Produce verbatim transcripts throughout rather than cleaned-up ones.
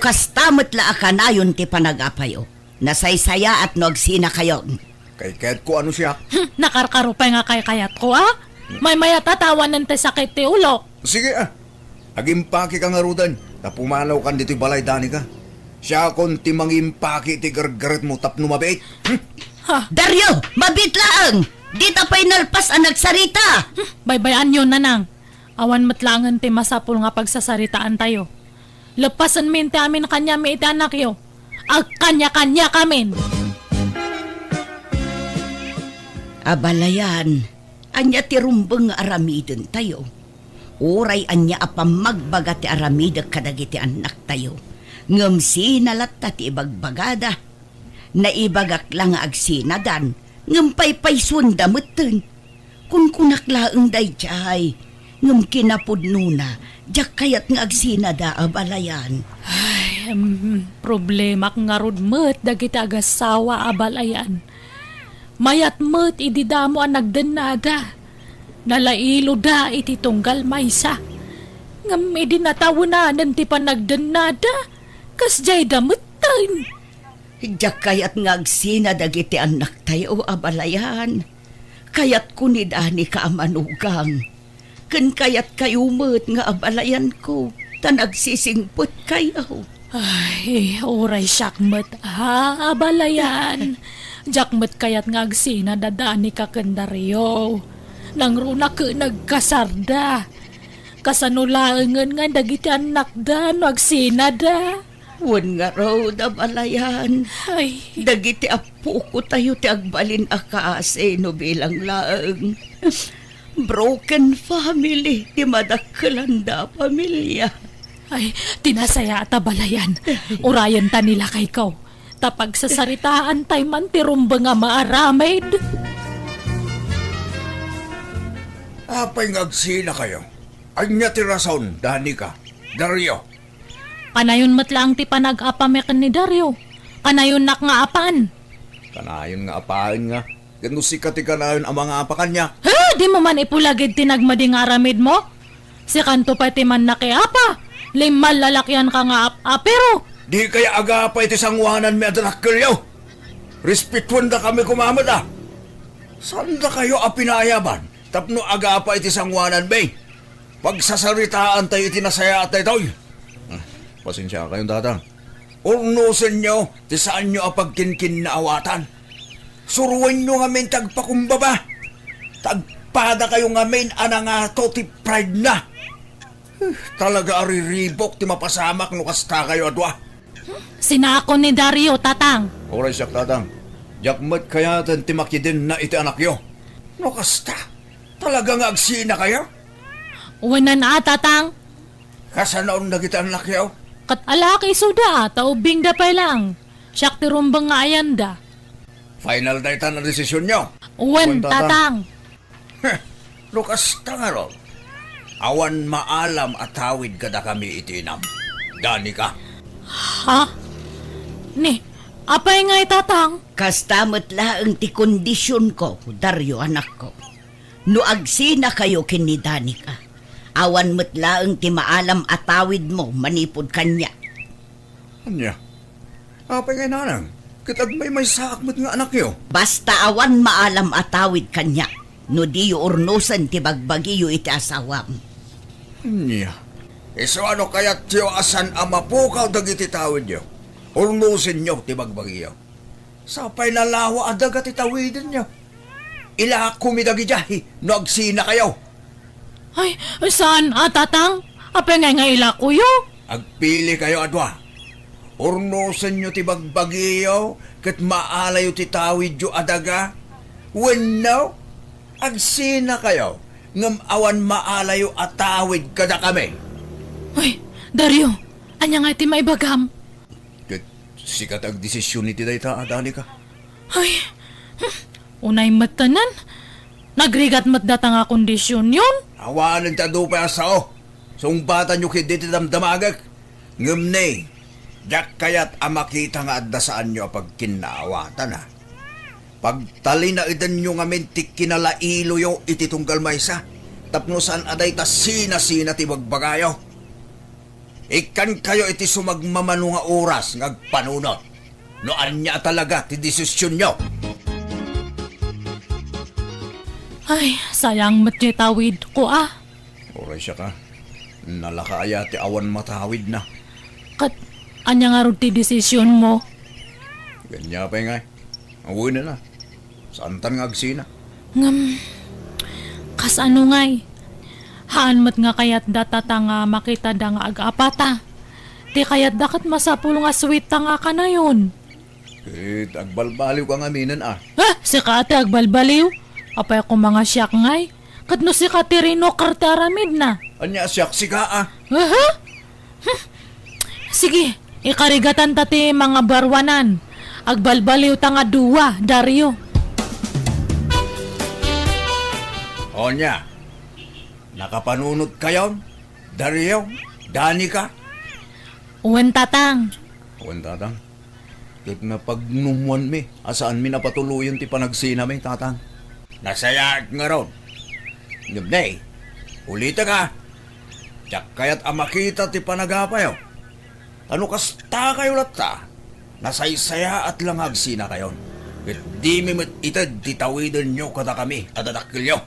Kasta met la a kanayon ti panag-apayo. Nasaysayaat no agsinakayon. Kaykayatko a no siak. Hmm, nakarkaro pay nga kaykayatko, a? Maymayat a tawanen ti sakit ti ulok. Sige, a. Agimpakika ngaruden, ta pumanawkan ditoy balay, Danica. Siakon ti mangimpaki ti gargaretmo tapno mabiit. Hmm? Ha? Dario, mabiit laeng! Dita pay nalpas a nagsarita! Hmm, baybay-anyo, nanang. Awan met laengen ti masapul nga pagsasaritaantayo. Leppasenmin ti amin kaniami iti anakyo. Agkaniakaniakamin! Abalayan, ania ti rumbeng nga aramidentayo? Uray ania a pammagbaga ti aramidek kadagiti annaktayo, ngem sina latta ti ibagbagada. Naibagak la nga agsinadan, ngem paypaysuenda metten. Kunkunak laeng daydiay, ngem kinapudnona, diak kayat nga agsinada, abalayan. Ay, em, problemak ngarud met dagiti agassawa, abalayan. Mayat met idi damo a nagdennada. Nalailoda iti tunggal maysa. Ngem idi natawenanen ti panagdennada, kasdiayda metten. Diak kayat nga agsina dagiti annaktayo, abalayan. Kayatko ni Danica a manugang. Ken kayatkayo met nga abalayanko, ta nagsisingpetkayo. Ay, uray siak met, ha, abalayan. Diak met kayat nga agsina da Danica ken Dario. Nangruna ket nagkasarda. Kasano laengen nga dagiti annakda no agsinada? Wen ngarud, abalayan. Ay. Dagiti appokotayo ti agbalin a kaasi no bilang laeng. Broken family ti madakkelanda a pamilia. Ay, ti nasayaat, abalayan. Urayenta ni lakayko. Ta pagsasaritaantay man ti rumbeng a maaramid. Apay nga agsinakayo? Ania ti rason, Danica, Dario? Kanayon met laeng ti panag-apami ken ni Dario. Kanayonnak nga apan. Kanayon nga apaen nga. Ket no sika ti kanayon a mangapa kaniak. Ha? Dimo man ipulagid ti nagmadi nga aramidmo? Sikanto pay ti mannakiapa. Limmal lalakianka nga ap-, apero. Dikay agapa iti sangoananmi a dakkelyo. Respetuendakami koma met a. Saandakayo a pinayaban tapno agapa iti sangoananmi. Pagsasaritaantayo iti nasayaat daytoy. Ah, pasensiakayon, Tatang. Urnosenyo ti saanyo a pagkinkinnaawatan. Suroenyo ngamin ti agpakumbaba. Ta agpadakayo ngamin a nangato ti pride na. Eh, talaga a riribuk ti mapasamak no kastakayo a dua. Sinako ni Dario, Tatang. Uray siak, Tatang. Diak met kayaten ti makidenna iti anakyo. No kasta, talaga nga agsinakayo? Wen a, Tatang. Kasanoon dagiti annakyo? Ket alaak isuda, ta ubbingda pay laeng. Siak ti rumbeng nga ayanda. Final dayta a desisionyo? Wen, Wen, Tatang. Tatang. Heh, no kasta ngarud, awan maalam a tawid kadakami iti inam. Danica. Ha? Ni, apay ngay, Tatang? Kasta met laeng ti kondisionko, Dario, anakko. No agsinakayo ken ni Danica, awan met laeng ti maalam a tawidmo manipud kaniak. Ania? Apay ngay, nanang? Ket agmaymaysaak met nga anakyo. Basta awan maalam a tawid kaniak, no diyo urnosen ti bagbagiyo iti asawam. Ania? Isu a no kayatyo a saan a mapukaw dagiti tawidyo, urnosenyo ti bagbagiyo. Sapay nalawa a daga ti tawidenyo. Ilakomi dagidiay no agsinakayo. Ay, saan a, Tatang? Apay ngay nga ilakoyo? Agpilikayo a dua. Urnosenyo ti bagbagiyo ket maalayo ti tawidyo a daga. Wenno, agsinakayo ngem awan maalayo a tawid kadakami. Ay, Dario, ania ngay ti maibagam? Ket sika ti agdesision iti dayta, Danica. Ay, hmm, unay met tanan. Nagrigat met data nga kondisionyon. Awanen ti adu pay a sao. Sungbatanyo ketdi ti damdamagek. Ngem ne, diak kayat a makita nga adda saanyo a pagkinnaawatan, a. Pagtalinaedanyo ngamin ti kinalailoyo iti tunggal maysa, tapno saan a dayta sinasina ti bagbagayo. Ikkankayo iti sumagmamano nga oras nga agpanunot. No ania talaga ti desisionyo? Ay, sayang met ti tawidko, a. Uray siak, a. Nalaka aya ti awan matawidna. Ket ania ngarud ti desisionmo? Ania pay ngay? Awanen a. Saantan nga agsina. Ngem, kasano ngay? Haan met nga kayatda, Tatang, nga makitada nga ag-apata. Ti kayatda ket masapul nga sweet ta nga kanayon. Ket agbalbaliwka ngaminen, a. Ha? Sika ti agbalbaliw? Apay koma nga siak ngay? Ket no sika ti rinoker ti aramidna. Ania siak, sika, a? Aha? Hmm. Sige, ikarigatanta ti mangabaruanan. Agbalbaliwta nga dua, Dario. Ania? Nakapanunotkayon, Dario? Danica? Wen, Tatang. Wen, Tatang. Ket napagnumoanmi a saanmi a patuloyen ti panagsinami, Tatang. Nasayaat ngarud. Ngem ne, ulitek a, diak kayat a makita ti panagapayo. Ta no kastakayo latta, nasaysayaat la nga agsinakayon. Ket dimi met ited ti tawidenyo kadakami a dadakkelyo.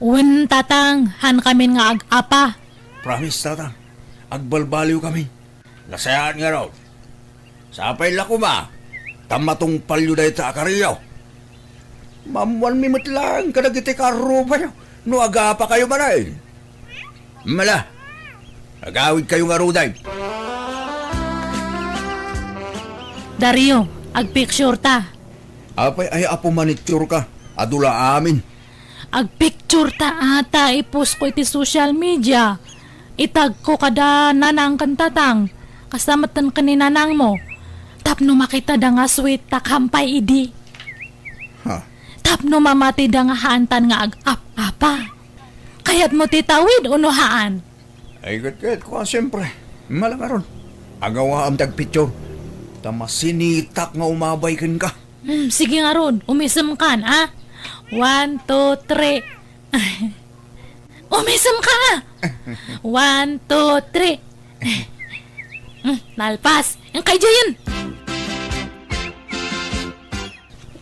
Wen, Tatang, haankamin nga ag-apa. Promise, Tatang. Agbalbaliwkami. Nasayaat ngarud. Sapay la koma ta matungpalyo dayta a kariyo. Maammoanmi met laeng kadagiti kaarrupayo no agapakayo manen. Mala, agawidkayo ngaruden. Dario, agpicture ta. Apay ay apo manitsurka? Adu la amin. Agpicture ta a ta i-post ko iti social media. Itag ko kada nanang ken tatang. Kasta metten ken ni nanangmo. Tapno makitada nga sweet ta kampay idi. Ha? Tapno mamatida nga haantan nga ag-ap-apa. Kayatmo ti tawid uno haan? Ay, ket, ket, kua, siempre. Mala ngarud. Agawaam ti agpicture. Ta masinitak nga umabay kenka. Hmm, sige ngarud, umisemkan, a? One, two, three. Umisemka, a? One, two, three. Hmm, nalpas. Ang kay Jayan.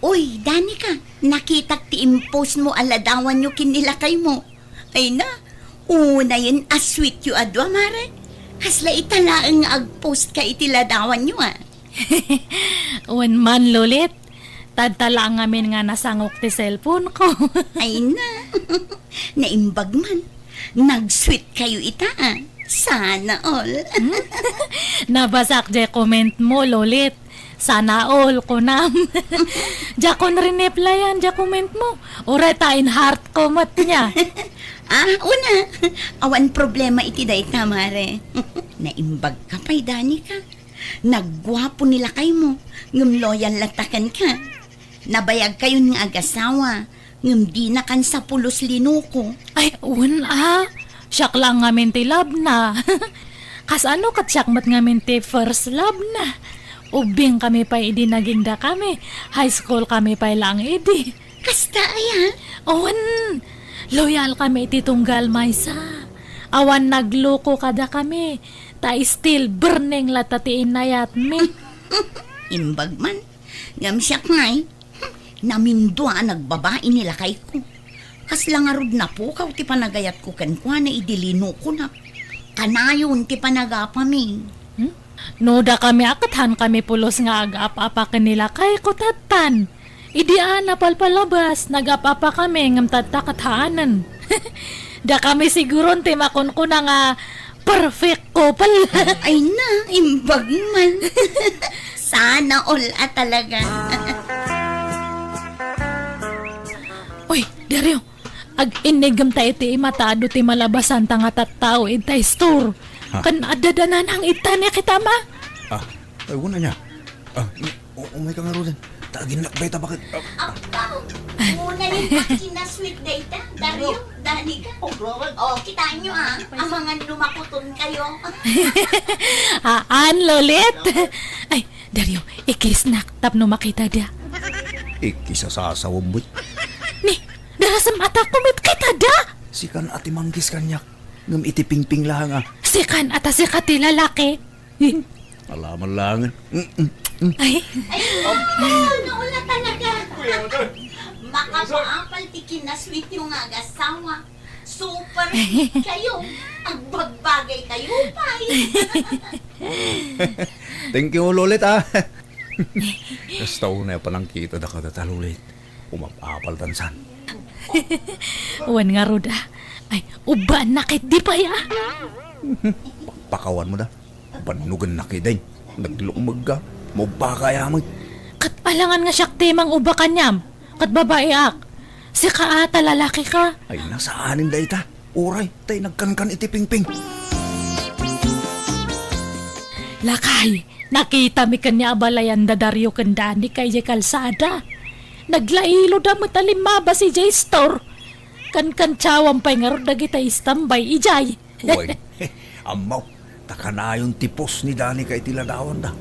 Uy, Danica, nakitak ti impostmo a ladawanyo ken ni lakaymo. Ay na, unayen a sweetyo a dua, mare. Kasla ita laeng nga agpostka iti ladawanyo, a. Wen man, Lolit. Tadta la ngamin nga nasangok ti cellphone ko. Ay na. Naimbag man. Nag-sweet kayo ita, a. Sana all. Hmm? Nabasak jay comment mo, Lolit. Sana all, kunam. Diakon rineplyan jay comment mo. Uray ta in-heart ko met nia. A, una. Awan problema iti dayta, mare. Naimbag ka pay, Danica. Nagguapo ni lakaymo, ngem loyal latta kenka. Nabayagkayon nga agasawa, ngem dinakan sa pulos linuko. Ay, wen a. Siak la ngamin ti love na. Kasano ket siak met ngamin ti first love na? Ubbing kami pay idi naging dakami. High school kami pay laeng idi. Kasta aya? Wen, loyal kami iti tunggal maysa. Awan nagluko kadakami. Ta still burning latta ti inayatmi. Imbag man. Ngem siak ngay, namindua a nagbabai ni lakayko. Kasla ngarud napukaw ti panagayatko kenkuana idi linukonak. Kanayon ti panagapami. Hmm? No dakami a ket haankami pulos nga ag-ap-apa ken ni lakayko tattan. Idi a napalpalabas, nag-ap-apa kami ngem tadta ket haanen. Dakami siguron ti makunkuna nga perfect couple. Ay na, imbag man. Sana all a talaga. Uy, Dario, ag-innigem ta iti ima ta adu ti malabasanta nga tattao ita store. Ha? Ken adda dananang itan ya kita ma. Ah, ay, wala niya. Ah, O-, umay ka ngaruden. Ta aginnak dayta baket. Ah, Apo! Unayen a kinasweet dayta, Dario, Danica. Oh, grabe. Oh, kitaenyo, a. Amangan no makuton kayo. Haan, Lolit. Ay, Dario, i-kissnak tapno makitada. Ikisasasawem met. Ni, darasem a ta kumitada. Sikan a ti mang-kiss kaniak. Ngem iti pingping laeng a. Sikan, ata sika ti lalaki. Alaman laengen. Mm, mm, mm. Ay. Ay, naula talaga. Makapaapal ti kinasweetyo nga agasawa. Super sweet kayo. Agbagbagay kayo, pay. Thank you, Lolit, ah. Kasta unay a panangkitadaka dita, Lolit. Umap-apal tansan. Wen ngarud, ah. Ay, ubbaan na ket di pay, ah. Pakpakawan mo da. Bannugen na kidin. Naglukmeg ka. Mubba ka yaman. Ket alangan nga siak ti mangubba kaniam. Ket babaeak. Sika ata lalaki ka. Ay, nasaanen dayta. Uray, tay nagkankan iti pingping. Lakay, nakitami ken ni abalayan da Dario ken Danica idiay kalsada. Naglailo da met a limmabas idiay store. Kankantiawan pay ngarud dagita istambay idiay. Uy, ammo, ta kanayon ti pos ni Danica iti ladawanda.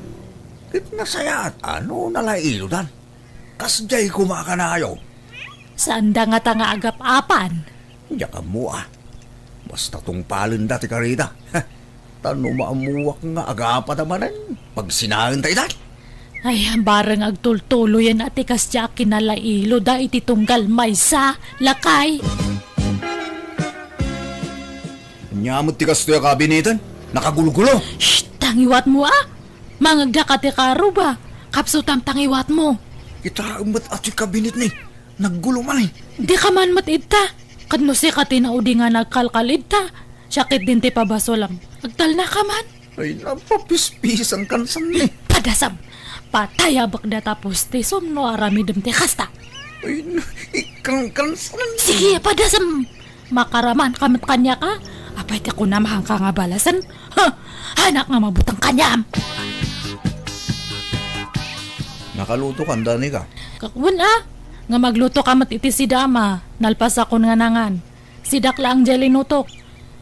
Ket nasayaat a no nalailodan. Kasdiay koma a kanayon. Saanda ngata nga agap-apan. Diak ammo a. Basta tungpalenda ti karida. Ta no maammuak nga agapada manen, pagsinaenta itan. Ay, bareng agtultuloyen a ti kasdiay a kinalailoda iti tunggal maysa, lakay. Ania met ti kastoy a kabineten? Nakagulgulo. Shh! Tangiwatmo, a! Mangegdaka ti karuba. Kapsutam, tangiwatmo. Kitaem met a ti kabinetmi. Naggulo man, eh. Dika man met idta. Ket no sika ti naudi nga nagkalkal idta, siak ketdin ti pabasolam. Agtalnaka man. Ay, napapispisan kansan ni. Padasam. Patayabek data postisom no aramidem ti kasta. Ay, na-, ikangkansan. Sige, padasam. Makaraman ka met kaniak, a? Apay ti kunam, haanka nga balasen? Ha! Haanak nga mabuteng kaniam! Nakalutokan, Danica? Wen, a. Nga magluto ka met iti sidam, a. Nalpasakon nga nangan. Sidak laeng diay linutok.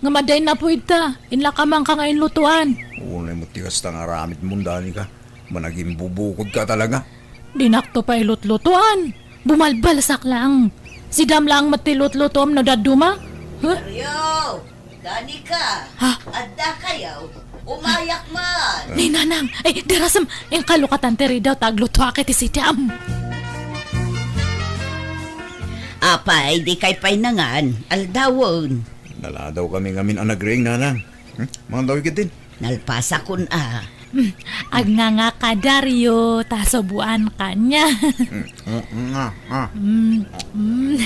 Ngem adda innapo idta, inlakamanka nga inlutoan. Unay met ti kasta nga aramidmon, Danica. Managimbubukodka talaga. Dinakto pay lutlutoan. Bumalbalsak laeng. Sidam laeng met ti lutlutoam no dadduma. Huh? Dario! Danica! Ha? Adda kayo? Umayak man! Ni Nanang! Ay, darasem! Inkalokatan ti ridaw ta aglutoak iti sidam. Apay, di kay pay nangan, aldawen. Naladaw kami ngamin a nagriing, Nanang. Hmm? Mangan daw ikit din. Nalpasakon a. Hmm, agnganga ka, Dario, ta subuan ka niya. Hmm, hmm, hmm, ah, ah. Hmm, hmm.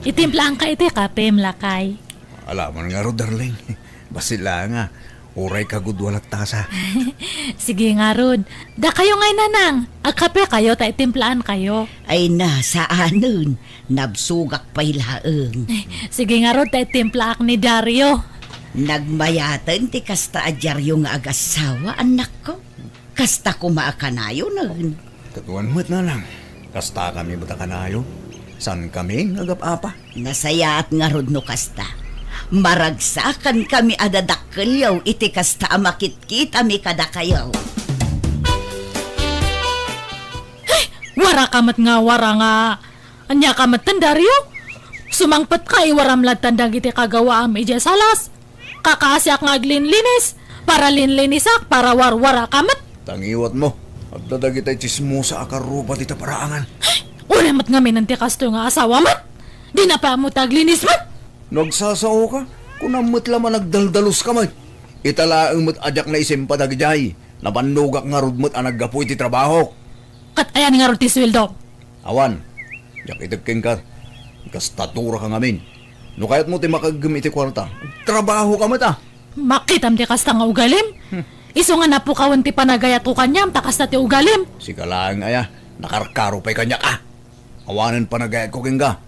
Itimplaanka iti kapem, lakay. Alaman ngarud, darling. Basi la nga, uray kagudua latta sa. Sige ngarud. Dakayo ngay, Nanang. Agkape kayo ta itimplaan kayo. Ay na, saanen. Nabsogak pay laeng. Sige ngarud ta itimplaak ni Dario. Nagmayaten ti kasta a diario nga agassawa, annakko. Kasta koma a kanayonen. Kaduan met, Nanang. Kasta kami met a kanayon. Saan kami nga agap-apa? Nasayaat ngarud no kasta. Maragsakan kami a dadakkelyo iti kasta a makitkitami kadakayo. Ay! Wara ka met nga wara nga Ania ka metten, Dario? Sumangpetka, iwaram ladtan dagiti kagawaam idiay salas. Kakaasiak nga aglinlinis, para linlinisak, para warwaraka met. Tangiwatmo, adda dagitay tsismosa a karuba dita paraangan. Uray met ngamin ti kastoy nga asawa met. Dina pay ammo ti aglinis met. No agsasaoka, kunam met la man agdaldaluska met. Ita laeng met a diak naisimpa dagidiay. Nabannogak ngarud met a naggapu iti trabahok. Ket ayan ngarud ti sueldo? Awan, diak ited kenka. Gastaturaka ngamin. No kayatmo ti makaeggem iti kuarta, trabahoka met a. Makitam ti kasta nga ugalim? Hmm. Isu nga napukawen ti panagayatko kaniam ta kasta ti ugalim. Sika laeng aya, nakarkaro pay kaniak a. Awanen panagayatko kenka.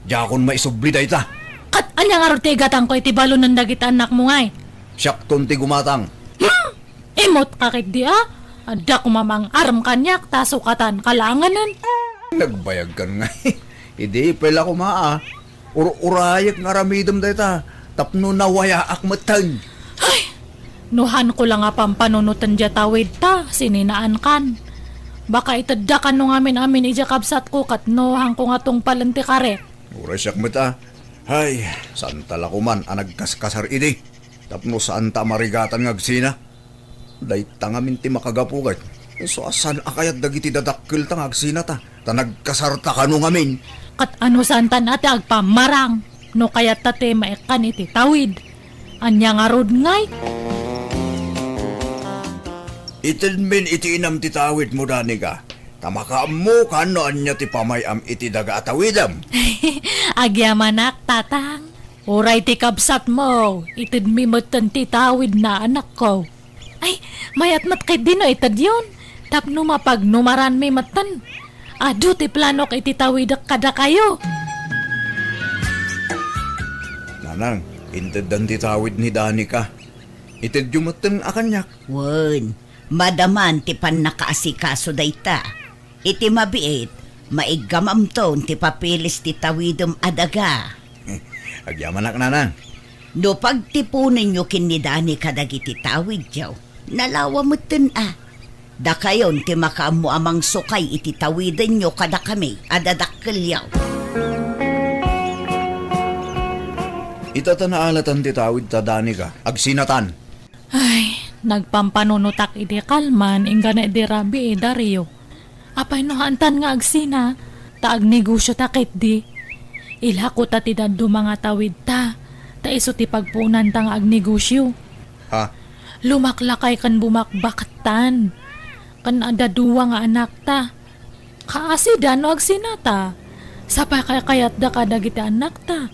Diakon maisubli dayta. Ket ania ngarud ti igatangko iti balonen dagiti annakmo ngay? Siakton ti gumatang. Hmm! Imut ka ketdi a? Adda koma mangarem kaniak ta sukatan ka laengen. Nagbayagkan nga. Idi pay la koma a. Ur-urayek nga aramidem dayta tapno nawayaak metten. Ay! No hanko la nga pampanunoten diay tawid ta, sininaankan. Baka iteddakan no ngamin-amin idiay kabsatko ket no hanko nga tungpalen ti karik. Uray siak met a. Hay, saanta la koman a nagkaskasar idi, tapno saanta a marigatan nga agsina. Dayta ngamin ti makagapu ket isu a saan a kayat dagiti dadakkelta nga agsinata, ta nagkasarta kano ngamin. Ket ano saantan a ti agpammarang no kayatta ti maikkan iti tawid? Ania ngarud ngay? Itedmin iti inam ti tawidmo, Danica, ta makaammokan no ania ti pamay-am iti daga a tawidem. Agyamanak, Tatang. Uray ti kabsatmo, itedmi metten ti tawid na anakko. Ay, mayat met ketdi no itedyon, tapno mapagnumaranmi metten. Adu ti planok iti tawidek kadakayo. Nanang, inteddan ti tawid ni Danica. Itedyo metten a kaniak. Wen, madaman ti pannakaasikaso dayta. Iti mabiit, maiggamamton ti papilis ti tawidem a daga. Agyamanak, Nanang. No pagtiponenyo ken ni Danica dagiti tawidyo, nalawa metten a. Dakayon ti makaammo a mangsukay iti tawidenyo kadakami a dadakkelyo. Ita ta naalatan ti tawidta, Danica, agsinatan. Ay, nagpampanunotak idi kalman inggana idi rabii, Dario. Apay no haantan nga agsina, ta agnegosiota ketdi. Ilako ta ti dadduma nga tawidta, ta isu ti pagpuonanta nga agnegosio. Ha? Lumaklakay ken bumakbaktan. Ken adda dua nga anakta. Kaasida no agsinata. Sapay kaykayatda kadagiti anakta.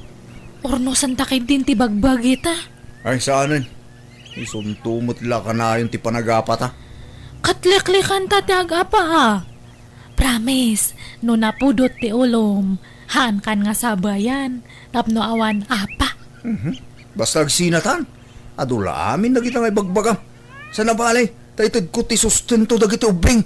Urnosenta ketdin ti bagbagita. Ay, saanen. Isunto met la kanayon ti panagapata. Ket liklikanta ti agapa, a. Promise, no napudot ti ulom, haankan nga sabayan, tapno awan apa. Mhm. Basta agsinatan, adu la amin dagita nga ibagbagam. Saan a bale, ta itedko ti sustento dagiti ubbing.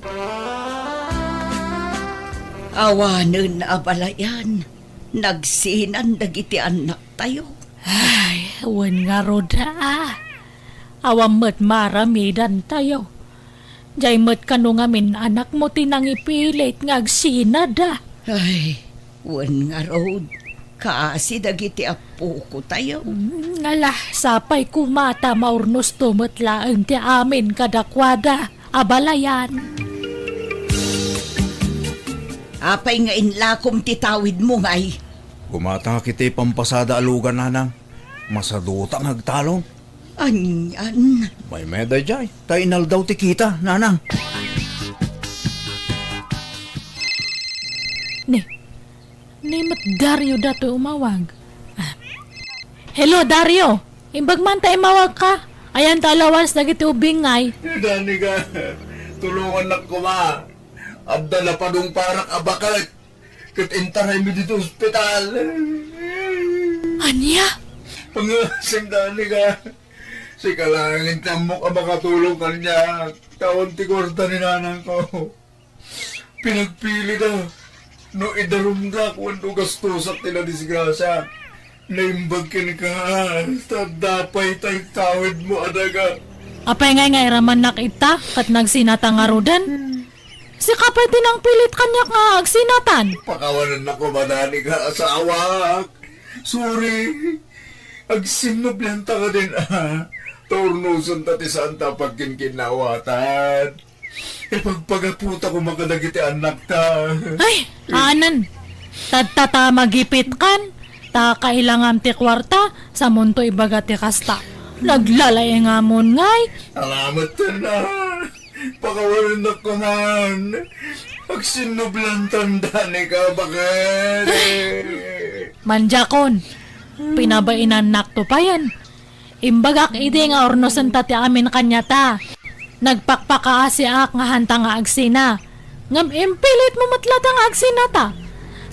Awanen a balayan, nagsinan dagiti annaktayo. Ay, wen ngarud, a. Awan met maaramidantayo. Diay met kano ngamin anakmo ti nangipilit nga agsinada. Ay, wen ngarud, kaasi dagiti appokotayo. Mm, ala, sapay koma ta maurnosto met laeng ti amin kadakuada a balayan. Apay nga inlakom ti tawidmo, ngay? Gumatangak iti pampasada a lugan, nanang. Masaduta nga agtalon. Anian? Maymayat daydiay, ta inaldaw ti kita, nanang. Ni, ni met Dario datoy umawag. Ah. Hello, Dario! Imbag man ta imawagka. Ayan ta alawas dagiti ubing ngay. Danica, tulongannak koma. Adda napadungparak a baket. Ket intaraymi ditoy ospital. Ania? Pangasim, Danica. Sika laeng ti ammok a makatulong kaniak. Ta awan ti kuarta ni nanangko. Pinagpilida no idarumda wenno gastosak ti nadisgrasia. Naimbag kenka, ta adda pay tay tawidmo a daga. Apay ngay nga iramannak ita ket nagsinata ngaruden? Sika pay ti nangpilit kaniak nga agsinatan. Pakawanennak koma, Danica, asawak. Sorry. Agsinnublianta kadin, a. Ta urnosenta ti saanta a pagkinkinnawatan. Ipagpagaputa koma kadagiti annakta. Ay, anan. Tadta ta magipitkan. Ta kailangam ti kuarta, samonto ibaga ti kasta. Naglalaingamon ngay. Salamat, a. Pakawanennak koman. Agsinnubliantan, Danica, baket. Mandiakon, pinabainannakto payen. Imbagak idi nga urnosenta ti amin kaniata. Nagpakpakaasiak nga hanta nga agsina. Ngem impilitmo met latta nga agsinata.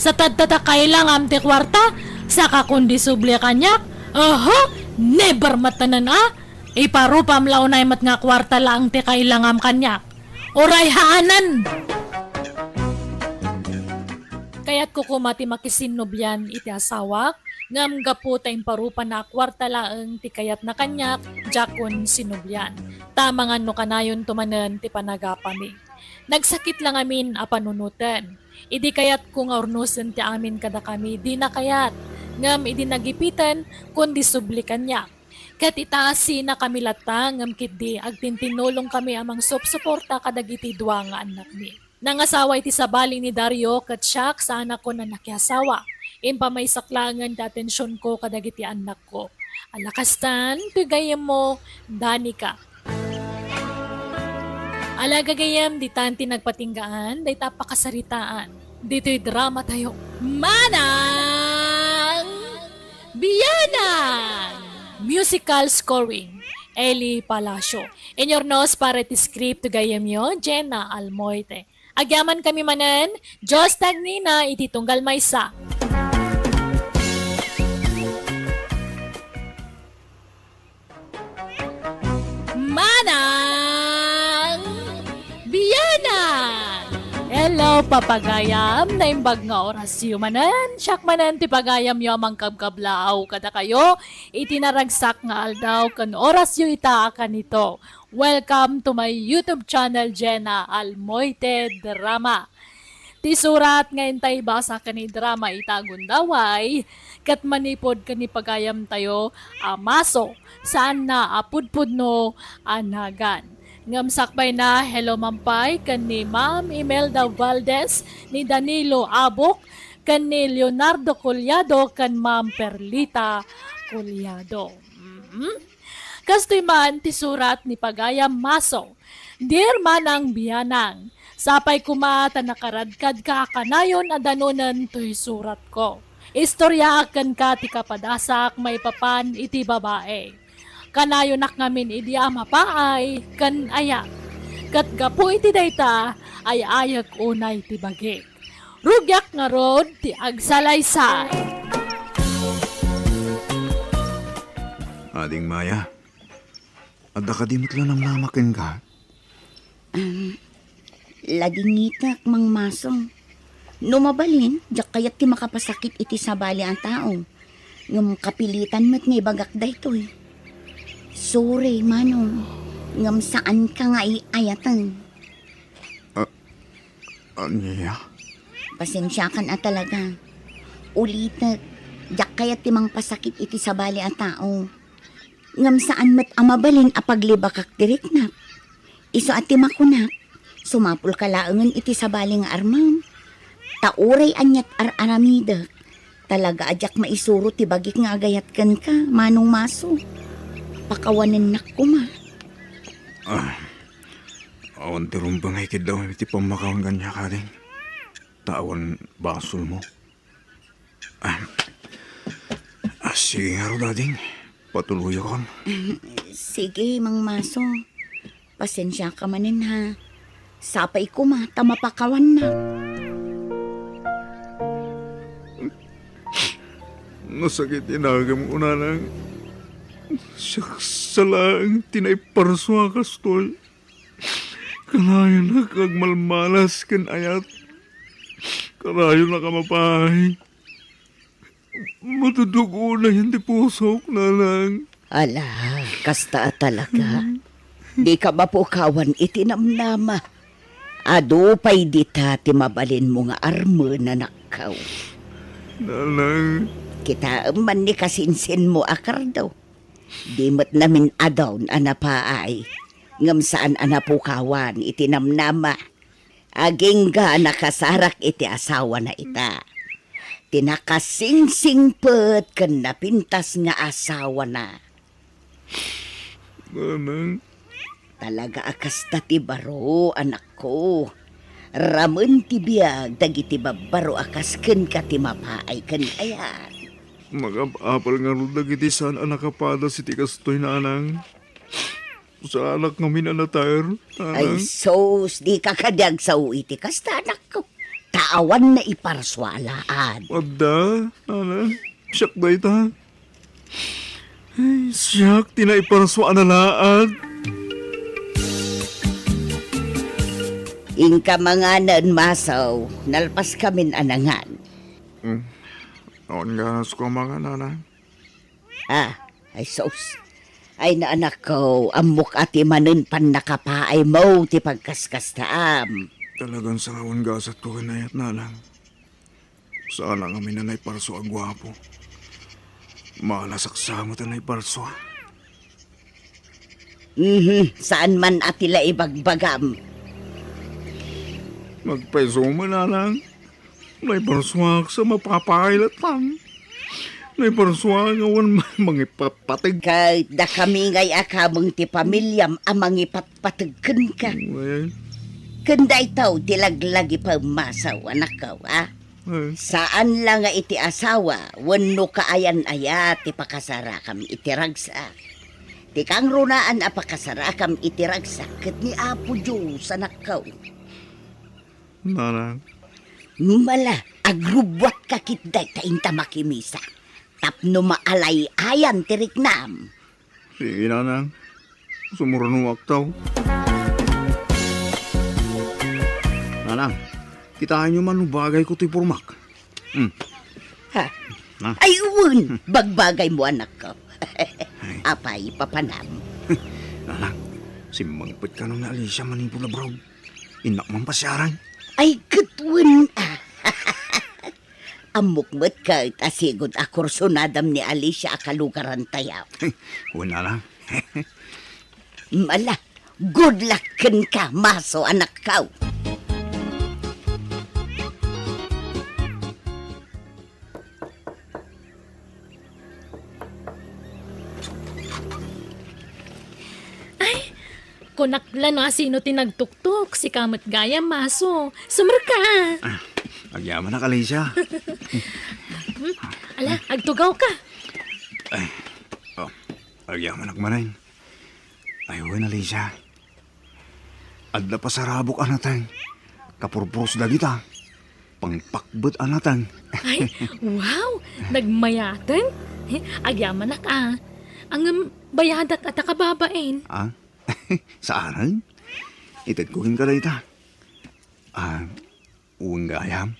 Sa tadta ta kailangam ti kuarta, saka kon disubli kaniak, aha, never met tanan a. Iparupam la unay met nga kuarta laeng ti kailangam kaniak. Uray haanen! Kayatko koma ti makisinnublian iti asawak, ngem gapu ta imparupana a kuarta laeng ti kayatna kaniak, diakon sinnublian. Ta amangan no kanayonto manen ti panagapami. Nagsakit la ngamin a panunoten. Idi kayatko nga urnosen ti amin kadakami, dina kayat. Ngem idi nagipiten, kundi subli kaniak. Ket itasinakami latta, ngem ketdi agtintinulongkami a mangsupsuporta kadagiti dua nga annakmi. Nangasawa iti sabali ni Dario ket siak, saanakon a nakiasawa. Impamaysak laengen ti atensionko kadagiti annakko. Ala kastan, ti gayyemmo, Danica. Ala gagayyem, ditan ti nagpatinggaan dayta a pakasaritaan ditoy dramatayo, Manang Bianang! Musical scoring, Eli Palacio. Inurnos para iti script ti gayyemyo, Jenna Almoite. Agyamankami manen, Dios ti agnina iti tunggal maysa. Manang Bianang! Hello, papagayam! Naimbag nga orasyo manen. Siak manen ti pagayamyo a mangkabkablaaw kadakayo iti naragsak nga aldaw ken orasyo ita a kanito. Welcome to my YouTube channel, Jenna Almoite Drama. Ti surat nga intay basa ken idrama ita a gundaway, ket manipud ken ni pagayamtayo a Maso, saanna a pudpudno a nagan. Ngem sakbayna, hello man pay ken ni Ma'am Imelda Valdez, ni Danilo Abok, ken ni Leonardo Collado, ken Ma'am Perlita Collado. Mhm. Kastoy man ti surat ni pagayam Maso, Dear Manang Bianang, sapay koma ta nakaradkadka a kanayon a danonen toy suratko. Istoryaak kenka ti kapadasak maipapan iti babai. Kanayonak ngamin idi a mapaay ken ayat. Ket gapu iti dayta, ay-ayek unay ti bagik. Rugiak ngarud ti agsalaysay. Ading Maya, adda kadi met la namnama kenka? Um, ladingitek, Mang Maso. No mabalin, diak kayat ti makapasakit iti sabali a tao. Ngem kapilitan met nga ibagak daytoy. Sorry, Manong. Ngem saanka nga ay-ayaten. Ah, ania? Pasensiakan a talaga. Ulitek, diak kayat ti mangpasakit iti sabali a tao. Ngem saan met a mabalin a paglibakak ti riknak. Isu a ti makunak, sumapulka laengen iti sabali nga armem. Ta uray aniat ar-aramidek, talaga a diak maisuro ti bagik nga agayat kenka, Manong Maso. Pakawanennak koma. Ah, awan ti rumbeng a ikiddaw iti pammakaon kaniak, ading. Ta awan basolmo. Ah, ah, sige ngarud, ading. Patuloyakon. Sige, Mang Maso. Pasensiaka manen, ha. Sapay koma ta mapakawannak. Nasakit ti nagem, Nanang. Siak sa laeng ti naiparsua kastoy. Kanayonak agmalmalas ken ayat. Kanayonak a mapaay. Matudlog unayen ti pusok, Nanang. Ala, kasta a talaga. Hmm. Dika mapukawan iti namnama. Adu pay dita ti mabalinmo nga armen, anakko. Nanang. Kitaem man ni kasinsinmo a kardo. Di met namin-adaw a napaay, ngem saan a napukawan iti namnama. Agingga a nakasarak iti asawana ita. Ti nakasingsingpet ken napintas nga asawana. Nanang. Talaga a kasta ti baro, anakko. Ramen ti biag dagiti babbaro a kas kenka ti mapaay ken ayat. Makap-apal ngarud dagiti saan a nakapadas iti kastoy, Nanang. Saanak ngamin a nater, Nanang. Ay, sus, dika kadi agsao iti kasta, anakko. Ta awan naiparsua a laad. Adda, Nanang. Siak dayta. Ay, siak ti naiparsua a laad. Inka manganen, Maso, nalpaskamin a nangan. Hmm. Awan ganasko a mangan, Nanang. Ah, ay sus. Ay, naanakko, ammok a ti manen pannakapaaymo ti pagkaskastaam. Talagan sarawan gasatko ken ayat, Nanang. Saanak ngamin a naiparsua a guapo. Maalasak sa met a naiparsua. Mhm, saan man a ti la ibagbagam. Nagpayso man, Nanang. Naiparsuak sa mapapailatan. Naiparsuak nga awan mangipapateg. Ket dakami ngay a kameng ti pamiliam a mangipatpateg kenka. Wen. Ken daytoy ti laglagipem, Maso, anakko, a? Eh. Saan la nga iti asawa wenno kaayan aya ti pakasarakam iti ragsak. Ti kangrunaan a pakasarakam iti ragsak ket ni Apo Dios, anakko. Nanang. Mala, agrubbuatka ketdi ta inta makimisa. Tapno maalay-ayan ti riknam. Sige, Nanang. Sumurnuak taw. Nanang, kitaenyo man no bagayko ti pormak. Hmm. Ha? Na. Ay, wen! Bagbagaymo, anakko. Ay. Apay, papanam? Nanang, simmangpetka ni Alicia manipud abroad. Innak man pasiarang. Ay, ket wen, a. Ammok met ket a sigud a kursunadam ni Alicia a kalugarantayo. Wen, Nanang. Mala, good luck kenka, Maso, anakko. Ay, kunak la no asino ti nagtuktok, sika met gayam, Maso. Sumrek ka. Ah, agyamanak, Alicia. Hmm, ala, agtugaw ka. Ay, oh, agyamanak manen. Ay, wen, Alicia. Adda pasarabok a nateng. Kapurpuros dagita. Pangpakbet a nateng. Ay, wow! Nagmayateng? Agyamanak a. Ngem bayadak a ta kababain. Ah? Saanen? Itedko kenka dayta. Ah, wen gayam.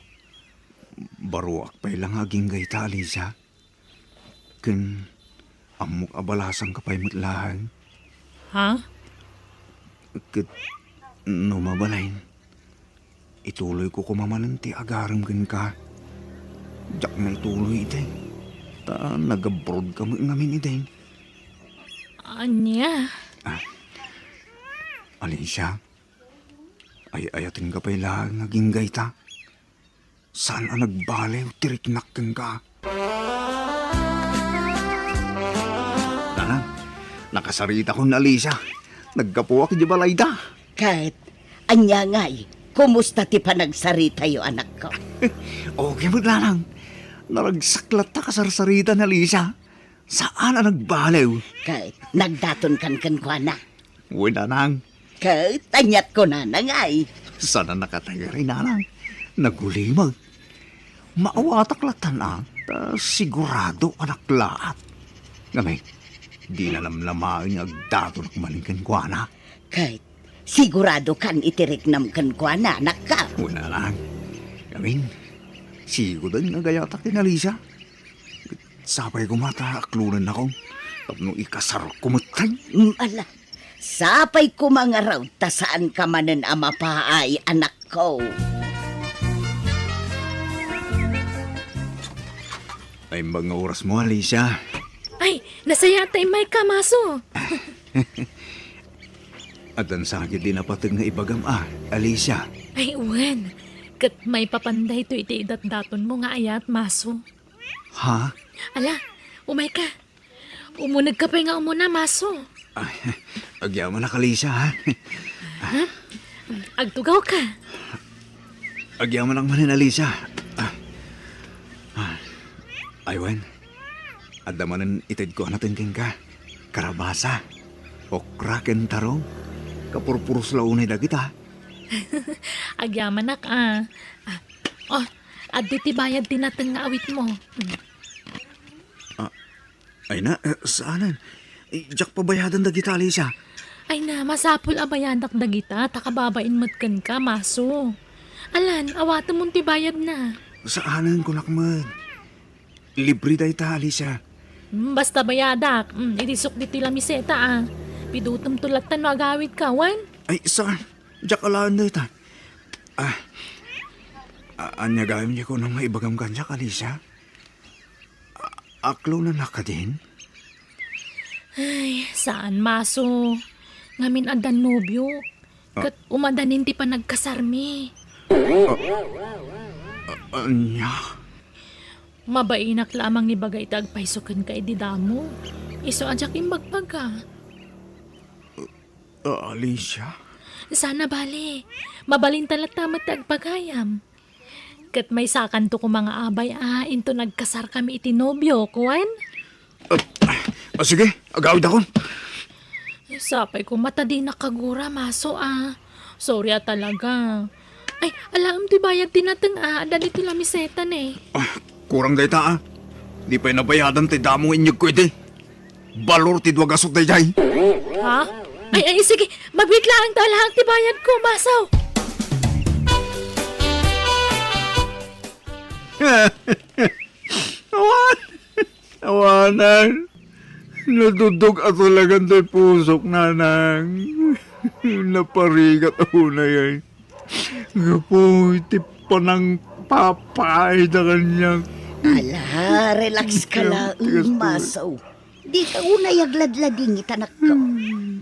Baroak pay la nga agingga ita, Alicia. Ken ammok a balasangka pay met laeng. Ha? Ket no mabalin, ituloyko koma manen ti agarem kenka. Diak na ituloy idi. Ta nag-abroad ka met ngamin idi. Ania? Ah. Alicia, ay-ayatenka pay laeng nga agingga ita. Saan a nagbaliw ti riknak kenka. Nanang, nakasaritakon, Alicia. Naggapuak idiay balayda. Ket, ania ngay, kumusta ti panagsaritayo, anakko? Okay met, Nanang. Naragsak latta kasarsarita ni Alicia. Saan a nagbaliw. Ket, nagdatonkan kenkuana. Wen, Nanang. Ket, aniat kunana ngay? Saan a nakatagari, Nanang. Nagulimag. Maawatak latta, ta sigurado a naklaat. Ngem, dina namnamaen nga agdatonak manen kenkuana. Ket, sigurado kan iti riknam kenkuana, anakko. Wen, Nanang. Ngem, sigudan nga agayatak ken Alicia. Sapay koma ta aklonennakon tapno ikasarko metten. Mm, ala. Sapay koma ngarud ta saanka manen a mapaay, anakko. Naimbag nga orasmo, Alicia. Ay, nasayaat ta immayka, Maso. Addan sa ketdi napateg nga ibagam a, Alicia. Ay, wen. Ket maipapan daytoy iti idatdatonmo nga ayat, Maso. Ha? Ala, umayka. Umunegka pay nga umuna, Maso. Ay, agyamanak, Alicia, ha? Ha? Agtugawka. Agyamanak manen, Alicia. Ah. Ah. Ay, wen. Adda manen itedko a nateng kenka. Karabasa, okra ken tarong. Kapurpuros la unay dagita. Agyamanak, a. Ah. Oh, adda ti bayad ti nateng nga awitmo. Mm. Ah, ay na, eh, saanen? Eh, diak pabayadan dagita, Alicia. Ay na, masapul a bayadak dagita, ta kababain met kenka, Maso. Alan, awatemon ti bayadna. Saanen, kunak met. Libre dayta, Alicia. Mm, basta bayadak. Mm, idisok ditoy lamiseta, a. Pidutemto latta no agawidka, wen? Ay, saan? Diak alaen dayta. Ah, a-, ania gayam diay kunam nga ibagam kaniak, Alicia? A-, Aklawnak kadin? Ay, saan, Maso. Ngamin addan nobio. Ah. Ket umadanin ti panagkasarmi. Ania? Mabainak la a mangibaga iti agpayso kenka idi damo. Isu a diak imbagbaga. Ah, Alicia? Sana bale. Mabalinta latta met ti agpagayam. Ket maysakanto koma nga abay a inton agkasarkami iti nobio, kuan? Ah, ah, sige, agawidakon. Sapay koma ta dinak kagura, Maso, a. Sorry a talaga. Ay, alaem ti bayad ti nateng a, adda ditoy lamiseta ne. Ah, kurang dayta a. Di pay nabayadan ti damo nga inyegko idi. Balor ti dua gasut daydiay. Ha? Ay, ay, sige. Magbiit laeng ta alaak ti bayadko, Maso. Awan! Awanan! Natudog a talagan ti pusok, nanang. Naparigat a unay ay. Gapu iti panangpapaayda kaniak. Ala, relax ka laeng, Maso. Dika unay agladladingit, anakko.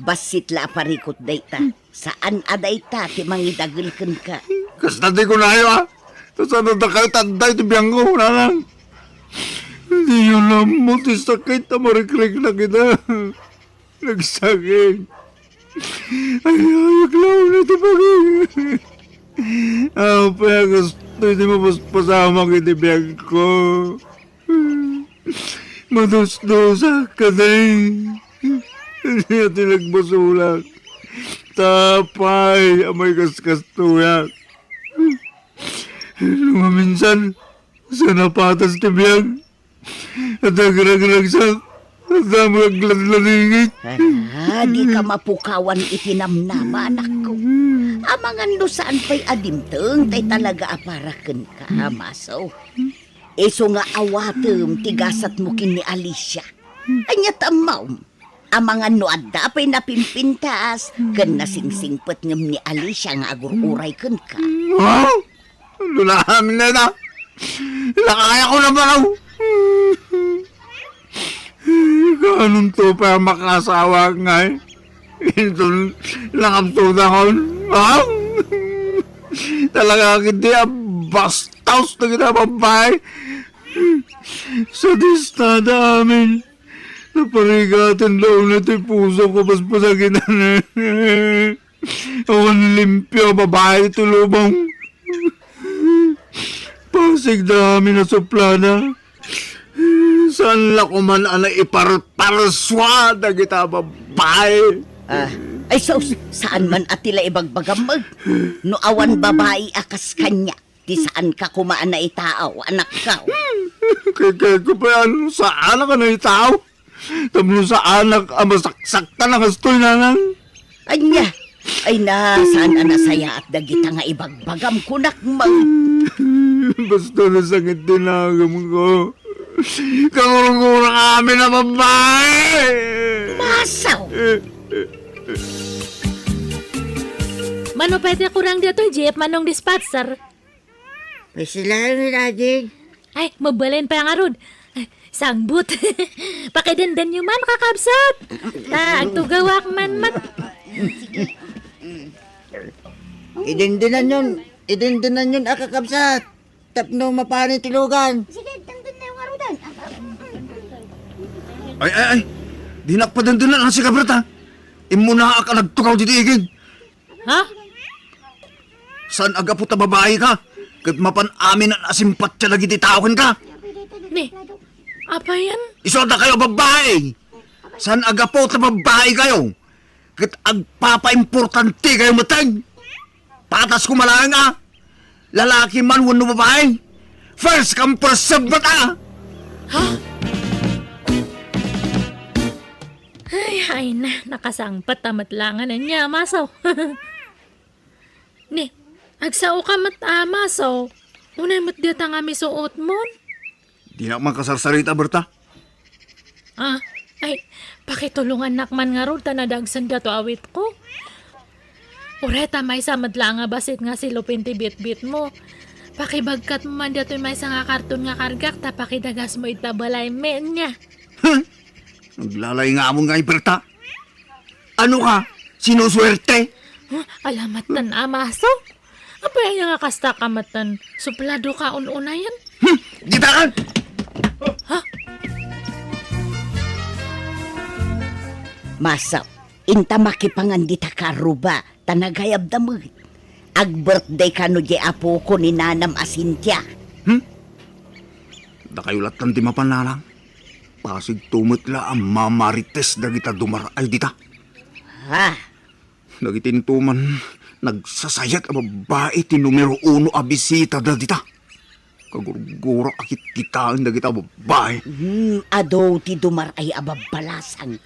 Bassit la a parikut dayta. Saan a dayta ti mangidagel kenka. Kasta ti kunayo, a. Ta saan a dakayo ti adda iti biangko, nanang. Diyo la ammo ti sakit a marikriknak ita. Nagsakit. Ay, ay, aklawna ti pagi. Apay a kastoy ti mapaspasamak iti biagko. Madusdusak kadi. Ania ti nagbasolak? Apay a maikaskastoyak. No maminsan, saan a patas ti biag. Adda agragragsak, adda agladladingit. Ala, dika mapukawan iti namnama, anakko. Amangan no saan pay a dimteng tay talaga a para kenka, Maso. Isu nga awatem ti gasatmo ken ni Alicia. Ania ti ammom? Amangan no adda pay napimpintas ken nasingsingpet ngem ni Alicia nga agur-uray kenka. Ha? Ano na amin na ita? Lakayakon a baro. Kaanonto pay a makaasawaak ngay? Inton nakapsudakon. Ha? Talaga ketdi a bastos dagiti a babbai. Sadistada amin. Naparigaten la unay ti pusok a paspasakitan. Awan limpio a babai ti lubong. Pasigda amin a suplada. Saan la koman a naiparparsua dagita a babbai. Ah, ay sus, saan man a ti la ibagbagam, eh. No awan babai a kas kaniak, ti saanka koma a naitaaw, anakko. Kay, kay, kay, saanak a naitaaw? Tapno saanak a masaksaktan a kastoy, nanang. Ania? Ay na, saan a nasayaat dagita nga ibagbagam, kunak man. Basta nasakit ti nagamko. Kagurgurak amin a babbai! Masaw! Mano pay ti kurang ditoy jeep, Manong Dispatcher? Pasilaen, Ading. Ay, mabalin pay ngarud. Ay, sangbut. Pakidendenyo man, kakabsat. Ta, agtugawak man met. Idendenanyon, idendenanyon a kakabsat. Tapno mapan ti lugan. Sige, dendennayo ngarudan. Ay, ay, ay. Dinak padendenan, a, sika, Berta. Immunaak a nagtukaw ditoy igid. Ha? Saan a gapu ta babaika, ket mapan amin a nasimpatia dagiti tao kenka? Ni, apayan? Isu a dakayo a babbai! Saan a gapu ta babbaikayo, ket agpapaimportantekayo metten? Patas koma laeng a, lalaki man wenno babai, first come, first serve met a! Ha? Ay, ay na, nakasangpet a met laengen ania, Masaw. Ni, agsaoka met a, Masaw. Unay met dita nga misuotmon. Dinak man kasarsarita, Berta. Ah, ay, pakitulongannak man ngarud ta nadagsen gato awitko. Uray ta maysa met laeng a bassit nga silupen ti bitbitmo. Pakibagkatmo man datoy maysa nga karton nga kargak ta pakidagasmo ita balay, men niya. Hmm? Naglalay nga amon nga iberta. Ano ka? Sinusuwerte? Huh? Alamat tan amaso? Apay aya nga kasta ka matan suplado ka un-unayan? Hmm? Ditakan! Ha? Masap, inta makipangan dita karuba, ta nagayabda met. Ag-birthday kano di apoko ni nanam a Cynthia. Hmm? Dakayo lattan ti mapan, nanang. Pasigto met la a mamarites dagita dumar-ay dita. Ha? Dagiti intoman, nagsasayat a babbai ti numero uno a bisita da dita. Kagurgurak a kitkitaen dagita babbai. Hmm, adu ti dumar-ay a babbalasang.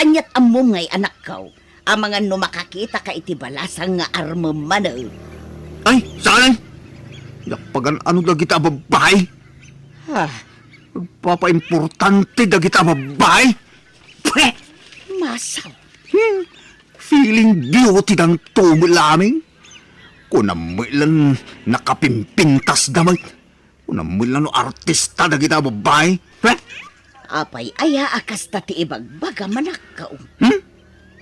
Aniat ammom ngay anakko? Amangan no makakita ka iti balasang nga armem manen. Ay, saan? Diak pagan-ano dagita a babbai. Ha? Nagpapaimportante dagita a babbai. Pweh! Masaw. Hmm. Feeling beauty danto met la amin. Kunam met lan nakapimpintas da met. Kunam met lan no artista dagita a babbai. Heh? Apay aya a kasta ti ibagbaga, manakkaw? Hmm?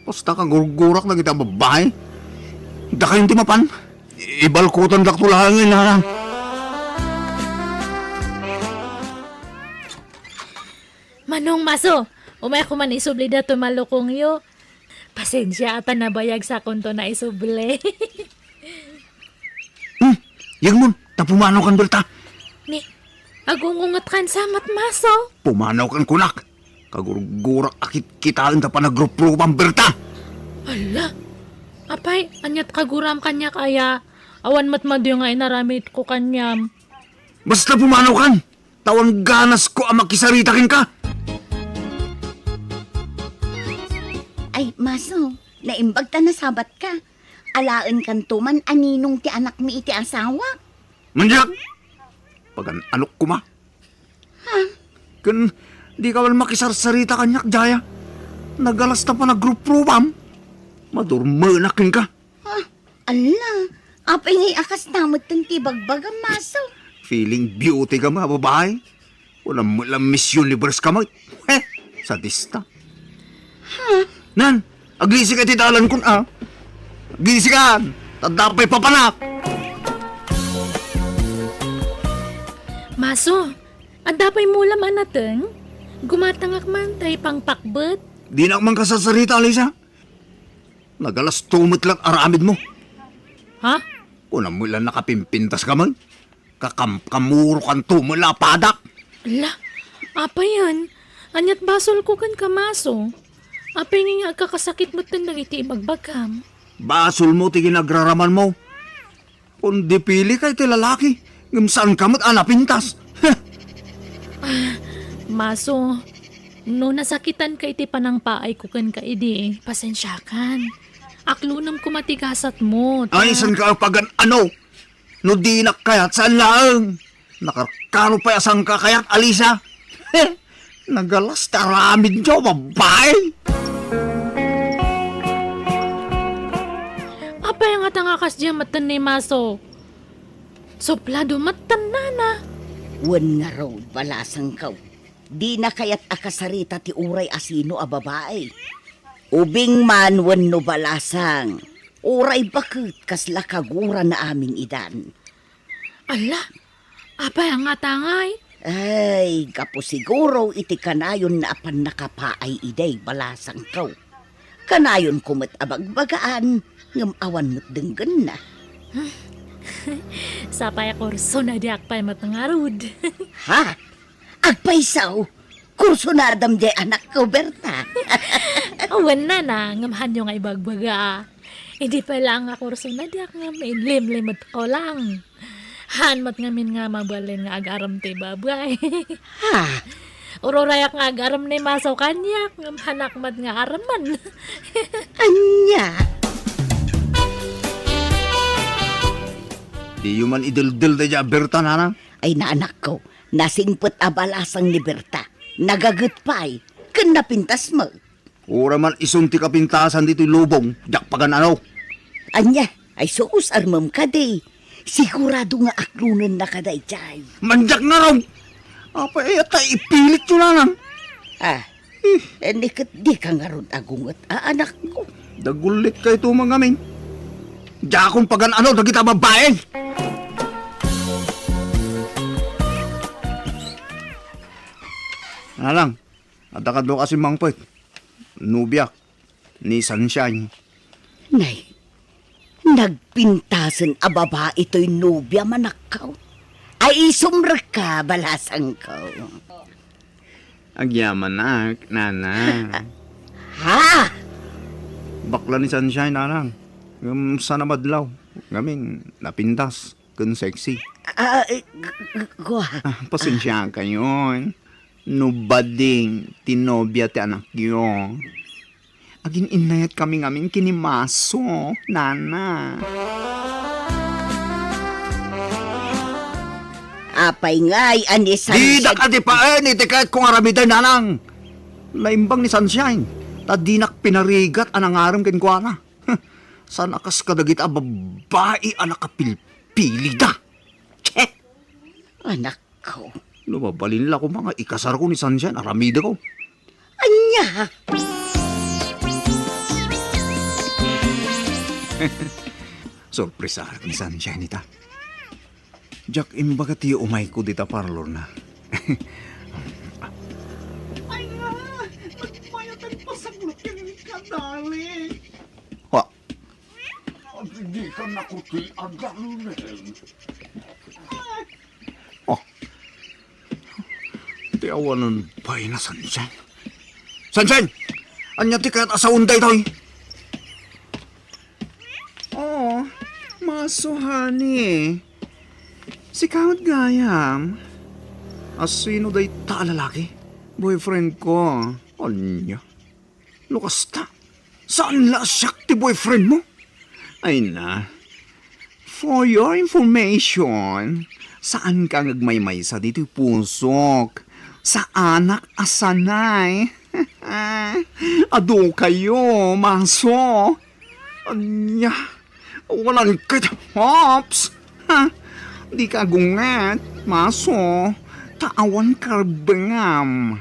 Basta kagurgurak dagita a babbai. Dakayon ti mapan. Ibalkutan dakto laeng, nanang. Manong Maso, umay ko man isubli dato malukongyo. Pasensia ta nabayag sakonto naisubli. Hmm, yegmon, ta pumanaw kan Berta. Ni, agungunget kan samat, Maso. Pumanaw kan kunak. Kagurgurak a kitkitaen ta panagruprupan, Berta. Ala, apay, aniat kaguram kaniak aya? Awan met madi nga inaramid ko kaniam. Basta pumanaw kan. Tawan ganas ko a makisarita kenka. Ay, Maso, naimbag ta nasabat ka. Alaen kanto man a ninong ti anakmi iti asawak. Manyak! Pagan-anok koma. Ha? Ken di ka man makisarsarita kaniak, Jaya. Nagalas ta panagrupruam. Madurmenak kenka. Ah, ala, apay ngay a kasta metten ti bagbagam, Maso? Feeling beauty ka, mga babae. Wala mo lang Miss Universe ka, Mike. Heh, sadista. Ha? Nan, aglisi ka ti dalankon, ah. Aglisi ka, tadda pay papanak. Maso, adda pay mulam a nateng? Gumatangak man tay pangpakbet. Dinak man kasasarita, Alisa. Nagalasto met lang aramid mo. Ha? Kunam mo lang nakapimpintas ka man. Kakamkamuro kanto met la a padak. Ala, apayen? Aniat basol ko ken ka, Maso? Apay nga agkakasakit metten dagiti ibagbagam? Basol mo ti ginagraraman mo. Kundi pili ka iti lalaki, ngem saan ka met a napintas. Heh! Ah, Maso, no nasakitan ka iti panangpaay ko ken ka idi, pasensiakan. Aklonem koma ti gasat mo, ta Ay, saan ka pagan-ano? No dinak kayat, saan laeng? Nakarkaro pay a saan ka kayat, Alisa? Heh! Nagalas ti aramid diay babae. Apay nga ta nga kasdiay metten ni Maso? Suplado metten, nana. Wen ngarud, balasangko. Dina kayat a kasarita ti uray asino a babae. Ubing man wenno balasang, uray baket kasla kagurana amin idan. Ala, apay a ngatangay? Ay, gapu siguro iti kanayonna a pannakapaay idiay balasangko. Kanayonko met a bagbagaan, ngem awan met denggenna. Sapay a kursona diak pay met ngarud. Ha? Agpayso? Kursonadam diay anakko, Berta. Wen, nana, ngem haanyo nga ibagbaga. Idi pay laeng nga kursona diak ngem inlimlimetko lang. Haan met ngamin nga mabalin nga agarem ti babae. Ha? Ururayak nga agarem ni Maso kaniak, ngem haanak met nga aremen. Ania? Diyo man ideldel daydiay a Berta, nana? Ay, naanakko, nasingpet a balasang ni Berta. Nagaget pay, ken napintas met. Uray man isun ti kapintasan ditoy lubong, diak pagan-ano. Ania, ay sus, armem kadi. Sigurado nga aklonenna kadaydiay. Mandiak ngarud! Apay aya ta ipilityo, Nanang? Ah, eh, ni ket dika ngarud agunget a anakko. Dagulitkayto ngamin. Diakon pagan-ano dagita babaen. Nanang, adda kadua kasi mangpet. Nobiak ni Sunshine. Nay, nagpintasen a babai toy nobiam, anakko. Ay, isumrekka, balasangko. Agyamanak, Nana. Ha? Bakla ni Sunshine, Nanang. Ngem saan a madlaw. Ngamin, napintas ken sexy. Ah, eh, g-, g-, gua. Ah, pasensiakayon. No bading ti nobia ti anakyo. Agin-innayatkami ngamin ken ni Maso, Nana. Apay ngay a ni Sunshine? Didak adipaen iti kayatko nga aramiden, Nanang. Naimbang ni Sunshine, ta dinak pinarigat a nangarem kenkuana. Saan a kas kadagita a babbai a nakapilpilida. Che! Anak ko. No mabalin la koma nga ikasarko ni Sunshine, aramideko. Ania? Sorpresaak ni Sunshine ita. Diak imbaga ti umayko dita parlorna. Ay nga! Nagmayat ang pasaglutin ka, darling! Wa, Adi ka nakuti a darling. Oh. Ti awanan pay na Sunshine. Sunshine! Ania ti kayat a sound daytoy? Oh, Maso, honey. Sika met gayam. Asino dayta a lalaki? Boyfriend ko. Ania? No kasta, saan la a siak ti boyfriend mo? Ay na. For your information, saanka nga agmaymaysa ditoy pusok. Saanak a sanay. Adu kayo, Maso. Ania, awanan ket, Hops. Ha? Dika agunget, Maso. Ta awan karbengam.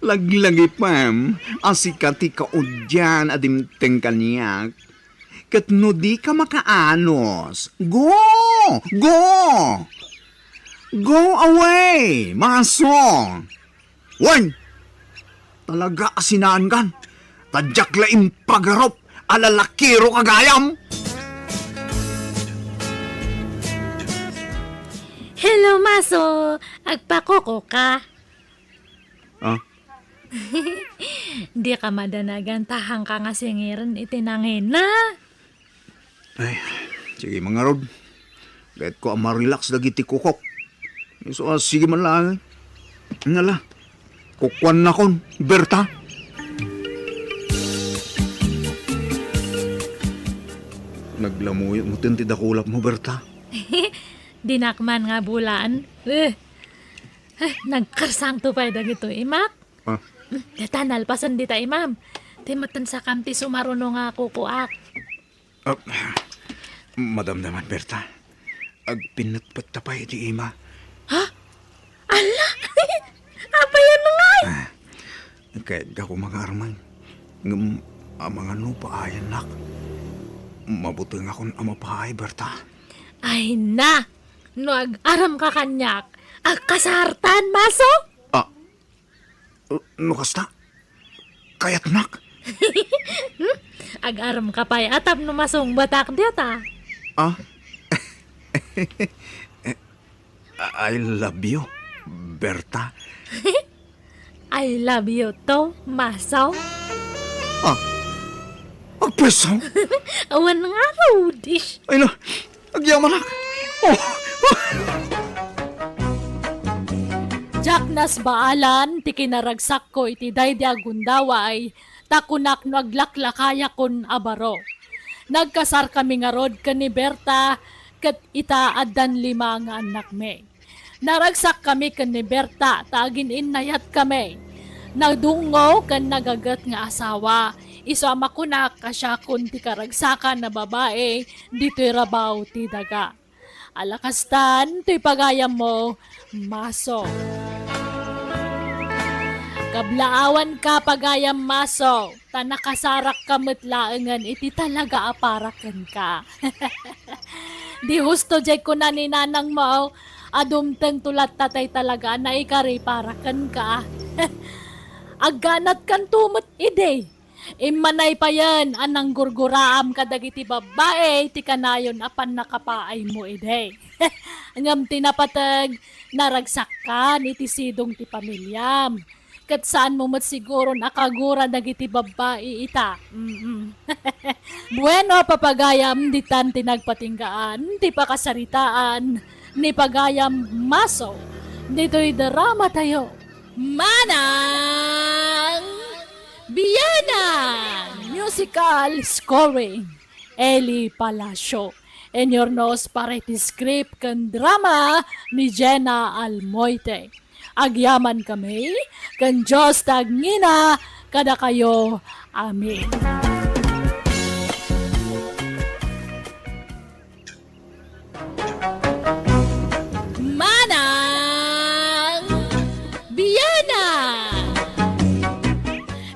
Laglagipem a sika ti kaudian a dimteng kaniak. Ket no dika makaanus, go! Go! Go away, Maso! Wen! Talaga a sinaankan, ta diak la impagarup a lalakiro ka gayam! Hello, Maso! Agpakuko ka? Ah? Dika madanagan ta haanka nga singiren iti nangina. Ay, sige, mangarud. Kayatko a ma-relax dagiti kukok. Isu a, sige man laeng. Nala, kukuannakon, Berta. Naglamuyot mo ti dakulap mo, Berta. Dinak man nga bulaan. Eh, Ay, nagkarsangto pay dagitoy imak. Ah. Deta, nalpasen dita imam. Ti matansakam ti sumaruno nga kukuak. Ah, madamdaman, Berta. Agpinnetpet ta pay iti ima. Ha? Ala! Apay a ngay? Ah, kayatko nga armen. Ngem, amangan no paayannak. Mabutengakon a mapaay, Berta. Ay na! No ag-aramka kaniak, agkasartan, Maso? Ah, no kasta, kayatnak? Hmm? Ag-aramka pay a tapno masungbatak dita. Ah? I love you, Berta. I love you too, Maso. Ah, agpweso? Awan nga, Rudish. Ay na, agyamanak. Oh. Diak nasbaalan ti kinaragsakko iti daydi a gundaway, ta kunak no aglaklakayakon a baro. Nagkasarkami ngarud ken ni Berta, ket ita addan lima nga annakmi. Naragsakkami ken ni Berta ta agin-innayatkami. Nagdungngo ken nagaget nga asawa, isu a makunak a siakon ti karagsakan a babai ditoy rabaw ti daga. Ala kastan, toy pagayammo, Maso. Kablaawanka, pagayam Maso, ta nakasarakka met laengen iti talaga a para kenka. Di husto diay kuna ni nanangmo a dumtengto latta tay talaga a naikari para kenka. Agganatkanto met idi. Immanay payen a nanggurguraam kadagiti babbai ti kanayon a pannakapaaymo idi. Ngem ti napateg, naragsakkan iti sidong ti pamiliam. Ket saanmo met siguron a kagura dagiti babbai ita. Mm-mm. Bueno, papagayam, ditan ti nagpatinggaan ti pakasaritaan ni pagayam Maso ditoy drama tayo. Manang Bianang! Musical scoring, Eli Palacio. Inyurnos para iti script ken drama ni Jenna Almoite. Agyaman kami, ken Dios ti agngina kadakayo. Amen. Manang Bianang!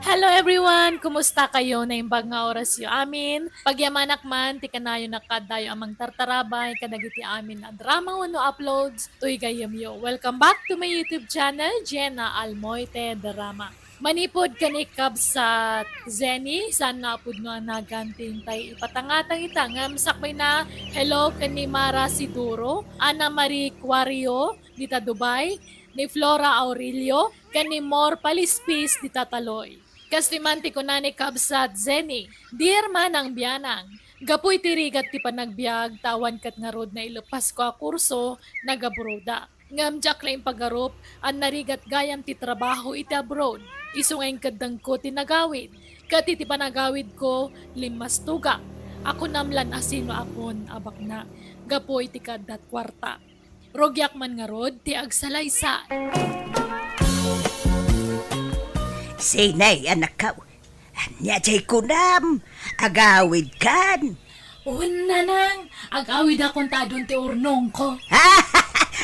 Hello everyone! Kumusta kayo? Naimbag nga orasyo amin. Pagyamanak man ti kanayon a kaadayo a mangtartarabay kadagiti amin a drama wenno uploads toy gayyemyo. Welcome back to my YouTube channel, Jenna Almoite Drama. Manipud ken ni Kabsat Zenny, saan nga a pudno a nagan ti intay ipatangatang ita, ngem sakbayna, hello ken ni Mara Siduro, Ana Marie Cuario dita Dubai, ni Flora Aurelio, ken ni Mor Palispis dita Taloy. Kastoy man ti kuna ni Kabsat Zenny, Dear Manang Bianang, gapu iti rigat ti panagbiag, ta awan ket ngarud naileppasko a kurso, nag-abroad-ak. Ngem diak la impagarup a narigat gayam ti trabaho iti abroad. Isu nga inkeddengko ti nagawid. Ket iti panagawidko, limmastugak. A kunam lan a sino a pon a baknak gapu iti kaaddat kuarta. Rugiak man ngarud ti agsalaysay. Sinay, anakko? Ania jay kunam? Agawidkan? Wen, nanang, agawidakon ta adun ti urnongko.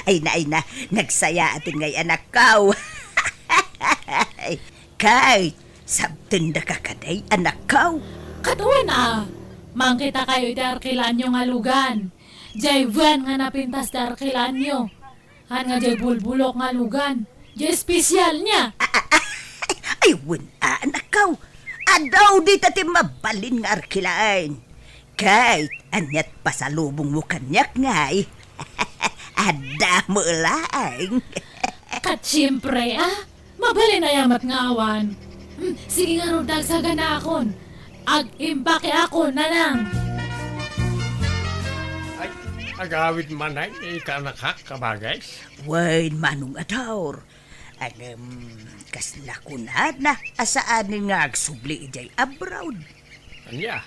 Ay na, ay na, nagsayaat ngay anakko. Kay, sabtendaka kadi, anakko? Ket wen a, mangkitakayo iti arkilanyo nga lugan. Jay wen nga napintas ti arkilanyo. Haan nga jay bulbulok nga lugan. Jay espesial niya. Ay, wen a, anakko. Adu dita ti mabalin nga arkilan. Kay, aniat pasalubongmo kaniak ngay? Adda met laeng. Ket siempre, a, mabalin aya met nga awan. Hmm, sige ngarud, agsaganaakon. Ag-impake ako, nanang. Ay, agawid man ay, ikanak, kabagay. Wen, Manong Adaur. Ngem, kasla kunana a saanen nga agsubli idiay abroad? Ania?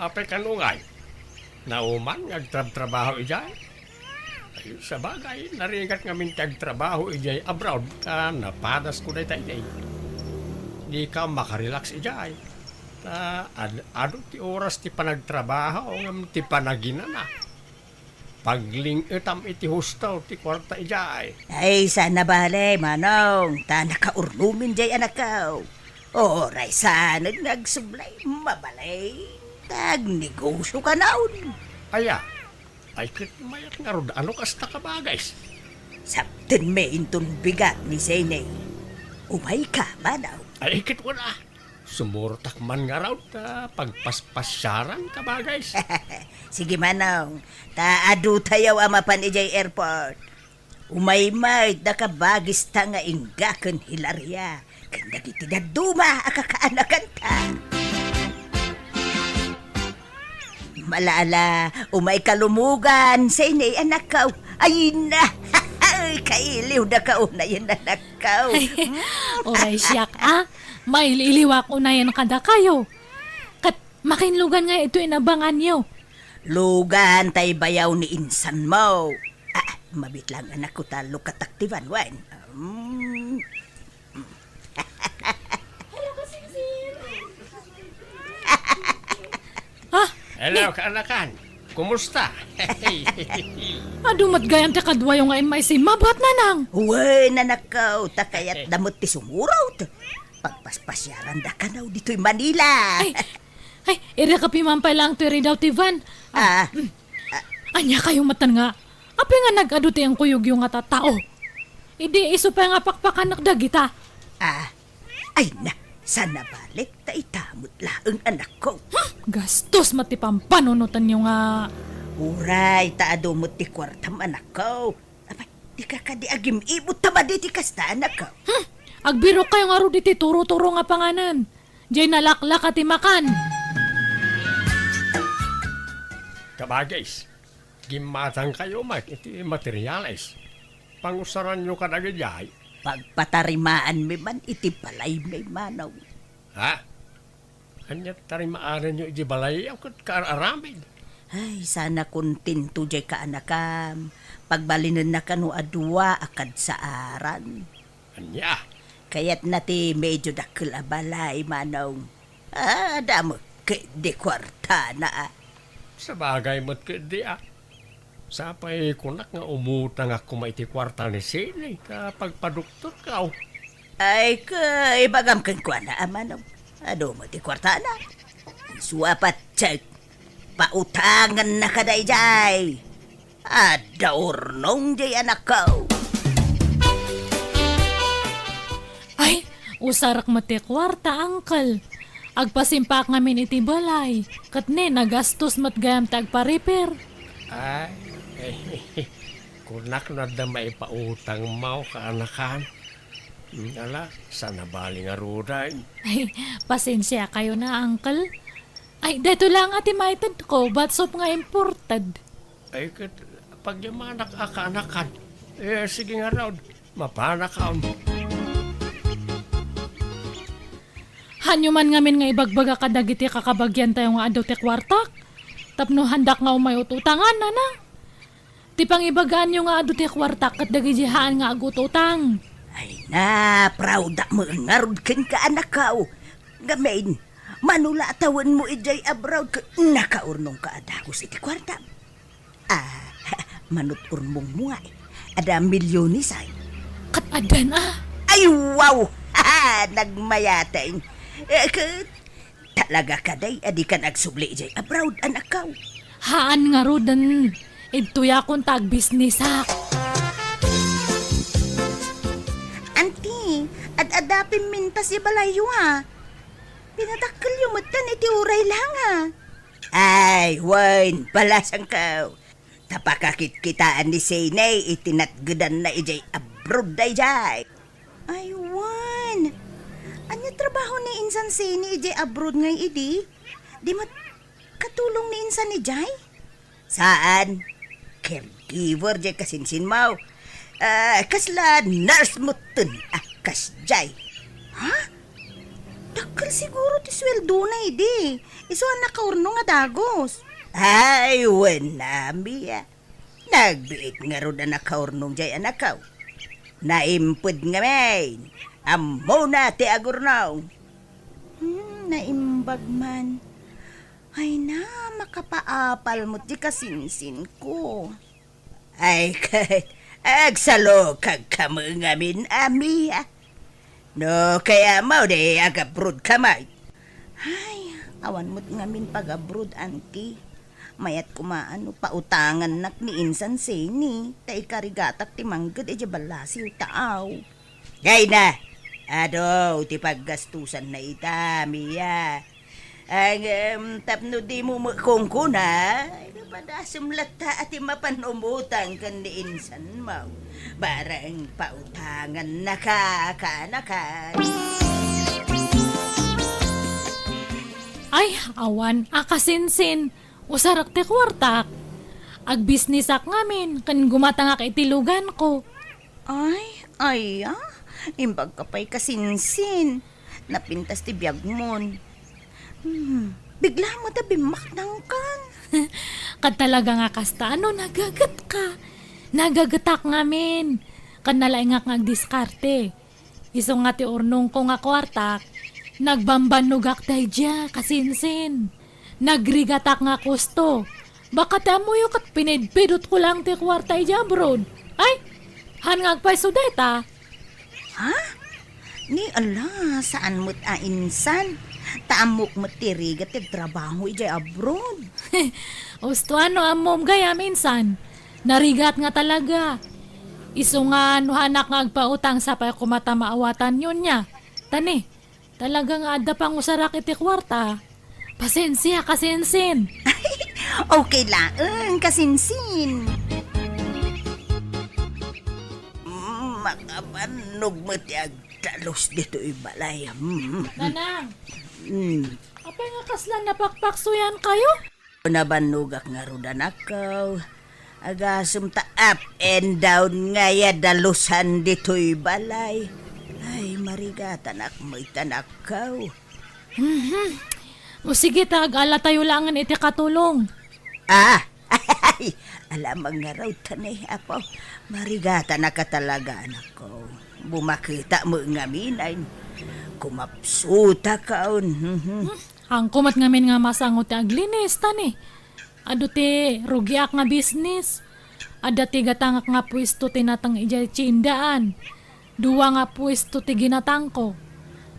Apay kano ngay? Nauman nga agtrabtrabaho idiay? Ay, sabagay, narigat ngamin ti agtrabaho idiay abroad, ta napadasko dayta idiay. Dika makarelax idiay. Ta ad-, adu ti oras ti panagtrabaho ngem ti panaginana. Pagling-etam iti husto ti kuarta idiay. Ay, saan a bale, Manong, ta nakaurnomen diay anakko. Uray saanen nga agsubli, mabalin ta agnegosio kanon. Aya, ay ket mayat ngarud a no kasta, kabagay. Sabtenmi inton bigat ni Zene. Umayka, Manong. Ay ket wala. Sumurtak man ngarud ta pagpaspasiaran, kabagay. Sige, Manong, ta adutayo a mapan idiay airport. Umay met da kabagista nga ingga ken Hilaria ken dagiti dadduma a kakaanakanta. Malala, umayka lumugan, Zene, anakko. Ay na, ay, kailiwdaka unayen, anakko. Ay, uray siak, a, maililiwak unayen kadakayo. Ket makinlugan nga ito inabanganyo. Lugan tay bayaw ni insanmo. A, mabitlang anakko ta lukatak ti banwan. Mm. Ha? Hello, kaanakan. Kumusta? Adu met gayam ti kaduayo nga immaisimmabot, Nanang. Wen, anakko, ta kayatda met ti sumurot. Pagpaspasiaranda kano ditoy Manila. Ay, ay, irikapimam pay laeng toy ridaw ti van. Ah, Ah, mm. Ania kayo met nga, apay nga nag-adu ti inkuyogyo nga tattao? Idi isu pay nga pakpakanak dagita. Ah, ay na, sana balik ta ita met laeng, anakko. Hmm, gastos met ti pampanunotanyo nga. Uray, ta adu met ti kuartam, anakko. Apay, dika kadi agim-ibot ta madi ti kasta, anakko. Hmm, agbirok kayo ngarud iti turo-turo nga panganan. Jay nalaklaka ti makan. Kabagis, gimmatangkayo met iti materiales. Pangusaranyo kadagijay. Pagpatarimaanmi man iti balaymi, manong. Ha? Ania ti tarimaanyo iti balay a ket kaar-aramid? Ay, sana kontento jay kaanakam. Pagbalinenna kano a dua a kadsaaran. Ania? Kayatna ti medyo dakkel a balay, manong. Ah, adda met ketdi kuartana, a. Sabagay met ketdi, a. Sapay kunak nga umutangak koma iti kuarta ni Sini ta pagpadoktorkaw. Ay, ka, ibagam kenkuana, a, manong. Adu met ti kuartana. Isu a patse, pautangennaka dayjay. Adda urnong jay, anakko. Ay, usarek met ti kuarta, uncle. Agpasimpak ngamin iti balay. Ket ne, nagastos met gayam ti agpa-repair. Ay, kunak no adda maipautangmo, kaanakan. Hmm, ala, sana bali ngaruden. Ay, pasensiakayo na, uncle. Ay, daytoy la nga ti maitedko, batsop nga imported. Ay, ket pagyamanak a kaanakan. Eh, sige ngarud, mapanakon. Hanyo man ngamin nga ibagbaga kadagiti kakabagiantayo nga adu ti kuartak, tapno handak nga umay ut-utangan, nana. Ti pangibagaanyo nga adu ti kuartak ket dagiti haan nga agututang. Ay na, proud-ak met ngarud kenka, anakko. Ngamin, mano la a tawenmo idiay abroad ket nakaurnongka a dagus iti kuartam. Ah, manut-urnongmo nga, adda milyones, ay. Ket addan, a. Ay, wow! Nagmayateng. Eh, ket Talaga kadi a dikan agsubli idiay abroad, anakko? Haan ngaruden. Idtoyakon ta agbisnesak. Anti, ad-adda pimmintas ti balayyo, a. Pinadakkelyo metten iti uray la nga. Ay, wen, balasangko. Ta pakakitkitaan ni Sene iti natgedanna idiay abroad daydiay. Ay, wen. Ania trabaho ni insan Seni idiay abroad ngay idi? Di met katulong ni insan idiay? Saan? Caregiver diay kasinsinmo. Ah, kasla nurse metten a kasdiay. Ha? Dakkel siguro ti sueldona idi. Isu a nakaurnong a dagus. Ay, wen, Ami, a. Nagbiit ngarud a nakaurnong diay anakko. Naimped ngamin. Ammona ti agurnong. Hmm, naimbag man. Ay na, makapaapal met ti kasinsinko. Ay, ket agsalukagkami ngamin, Ami, a. No kayatmo, di agabroadkami. Ay, awan met ngamin pag-abroad, Anti. Mayat koma no pautangannak ni insan Seni, ta ikarigatak ti mangged idiay ballasiw ta aw. Ay na, adu ti paggastusanna ita, Mia. Ngem tapno dimo met kunkuna, ay, padasem latta a ti mapan umutang ken ni insanmo. Bareng pautangannaka, kaanakan. Ay, awan a kasinsin. Usarek ti kuartak. Agbisnesak ngamin ken gumatangak iti luganko. Ay, aya, imbagka pay kasinsin. Napintas ti biagmon. Hmm, bigla met a bimmaknangkan. Ket talaga nga kasta, ano, nagagetka? Nagagetak ngamin. Ket nalaingak nga agdiskarte. Isu nga ti urnongko nga kuartak, nagbambannogak daydiay, kasinsin. Nagrigatak nga kusto. Baka ti ammoyo ket pinidpidotko lang ti kuarta idiay abroad. Ay, han nga agpayso dayta. Ha? Ni ala, saan met a insan. Ta ammok met ti rigat ti agtrabaho idiay abroad. Usto, ano ammom gayam insan? Narigat nga talaga. Isu nga no hanak nga agpautang sapay koma ta maawatanyo nia. Tani, talaga nga adda pangusarak iti kuarta. Pasensia, kasinsin. Okay laeng, kasinsin. Mm, makabannog met ti agdalus ditoy balay. Mm. Nanang, Mm. apay nga kasla napakpaksuyan kayo? Nabannogak ngarud, anakko. Agasem ta up and down ngay a dalusan ditoy balay. Ay, marigatanak met, anakko. Mhm. O sige, ta agalatayo laengen iti katulong. Ah, ay, alamang ngarud, tani, apo. Marigatanak a talaga, anakko. Bumaketa met ngamin, ay, kumapsutakon. Mhm. Hmm, haanko met ngamin nga masango ti aglinis, tani. Adu ti rugiak nga bisnis. Adda ti gatangak nga puesto ti nateng idiay tiendaan. Dua nga puesto ti ginatangko.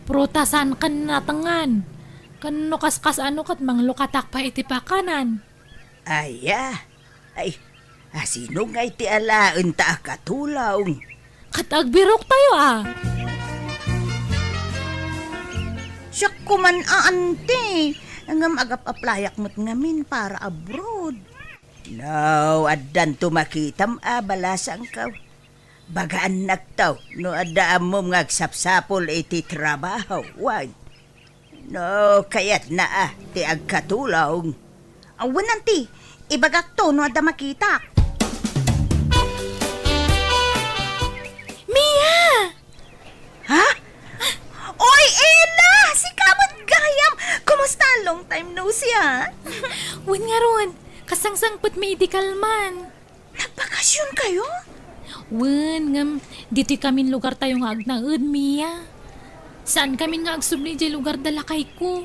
Prutasan ken natengan. Ken no kaskas-ano ket manglukatak pay iti pakanan. Aya, ay, asino ngay ti alaenta a katulong? Ket agbiroktayo a. Siak koman a, anti. Ngem agap-aplayak met ngamin para abroad. No, addanto makitam a balasangko. Bagaannakto no adda ammom nga agsapsapul iti trabaho, wen. No, kayatna a ti agkatulong. Awan, anti, ibagakto no adda makitak. Mia! Ha? Oy, Ella! Sika met gayam! Kumusta? Long time no see, ah! Wen ngarud, kasangsangpetmi idi kalman. Nagbakasyon kayo? Wen, ngem ditoy kamin lugartayo nga agnaed, Mia. Saan kamin nga agsubli idiay lugar da lakayko.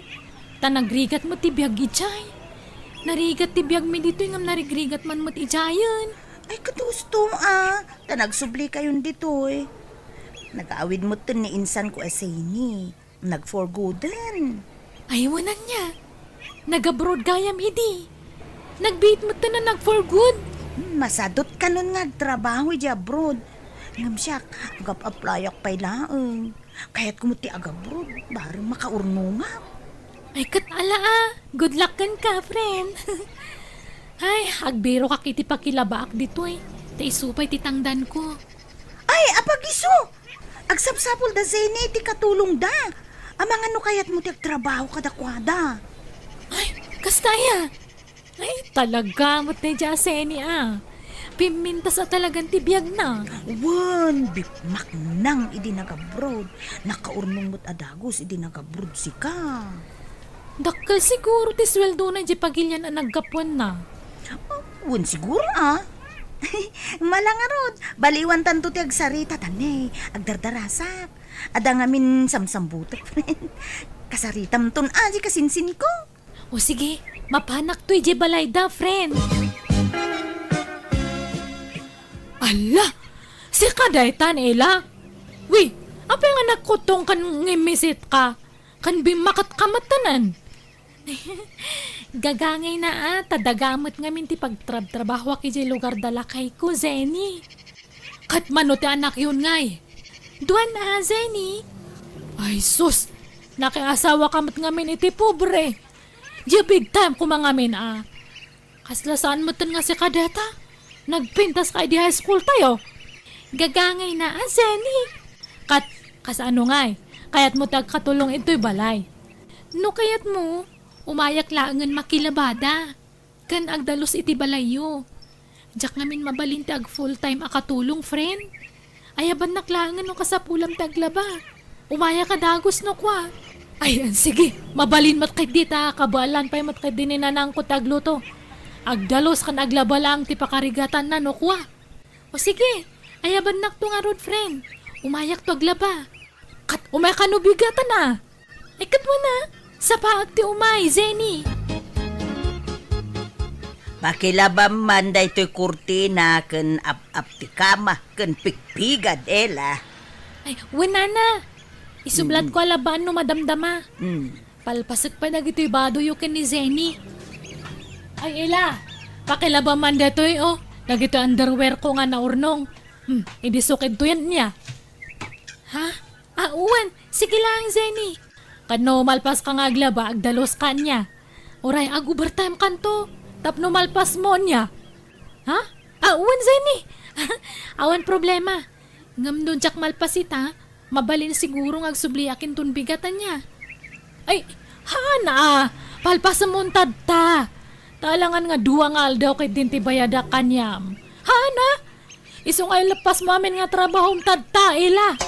Ta nagrigat met ti biag idiay. Narigat ti biagmi ditoy ngem narigrigat man met idiayen. Ay, ket usto, ah. Ta nagsubli kayon ditoy. Nag-awid metten ni insanko a Zeni. Nag-for gooden. Ay, wen ania. Nag-abroad gayam idi. Nagbiit metten a nag-for good. Hmm, masadot kanon nga agtrabaho idi abroad. Ngem siak, agap-aplayak pay laeng. Kayatko met ti agabroad, bareng makaurnongak. Ay, ket ala a. Good luck kenka, friend. Ay, agbirokak iti pakilabaak ditoy. Ta isu pay ti tangdanko. Ay, apag-isu! Agsapsapul da Zeni iti katulongda. Amangan no kayatmo ti agtrabaho kadakuada. Ay, kasta aya? Ay, talaga met daydiay a Zeni a. Pimmintas a talagan ti biagna. Wen, bipmaknang idi nagabroad. Nakaurnong met a dagus idi nagabroad sika. Dakkel siguro ti sueldona idiay pagilian a naggapuanna. Wen siguro, ah. Mala ngarud, baliwantanto ti agsarita, ta ne, agdardarasak. Adda ngamin samsambutek, friend. Kasaritamton, ah, di kasinsinko. O sige, mapanakto idiay balayda, friend. Ala! Sika daytan, Ella? Wi, apay nga nagkuttong ken ngimmisit ka? Ken bimmaket ka met tanan? Gagangayna a, ta daga met ngamin ti pagtrabtrabahoak idiay lugar da lakayko, Zeni. Ket mano ti anakyon ngay? Duan a, Zeni. Ay sus, nakiasawa ka met ngamin iti pobre. Diay big time koma ngamin a. Kasla saan metten nga sika dayta? Nagpintas ka idi high school tayo? Gagangayna a, Zeni. Kat, kasano ngay? Kayatmo ti agkatulong itoy balay? No kayatmo, umayak laengen makilabada. Ken agdalus iti balayyo. Diak ngamin mabalin ti ag full time a katulong, friend. Ayabannak laengen no kasapulam ti aglaba. Umayak a dagus no kua. Ay, sige, mabalin met ketdi ta kabaelan pay met ketdi ni nanangko ti agluto. Agdalus ken aglaba laeng ti pakarigatanna no kua. O sige, ayabannakto ngarud, friend. Umayakto aglaba. Ket umay kano bigatan a. Ay, ket wen a, sapaek ti umay, Zeni. Pakilabam man daytoy kurtina ken ap-ap ti kama ken pigpigad, Ella. Ay, wen, nana. Isublatko a labaan no madamdama. Mm. Palpasek pay dagitoy badoyo ken ni Zenny. Ay, Ella, pakilabam man daytoy, oh. Dagitoy underwear ko nga naurnong. Hmm, idi sukid to yan niya. Ha? Ah, wen, sige lang, Zenny. Ket no malpaska nga aglaba, agdaluska ania. Uray, ag-overtime kanto. Tapno malpasmo ania. Ha? Ah, wen, Zenny. Awan problema. Ngem no diak malpas ita, mabalin siguro nga agsubliak inton bigat ania. Ay, haana, palpasmo intad ta. Ta alangan nga dua nga aldaw ket din ti bayadak kaniam. Haana? Isu nga ileppasmo amin nga trabahom intad ta, Ella.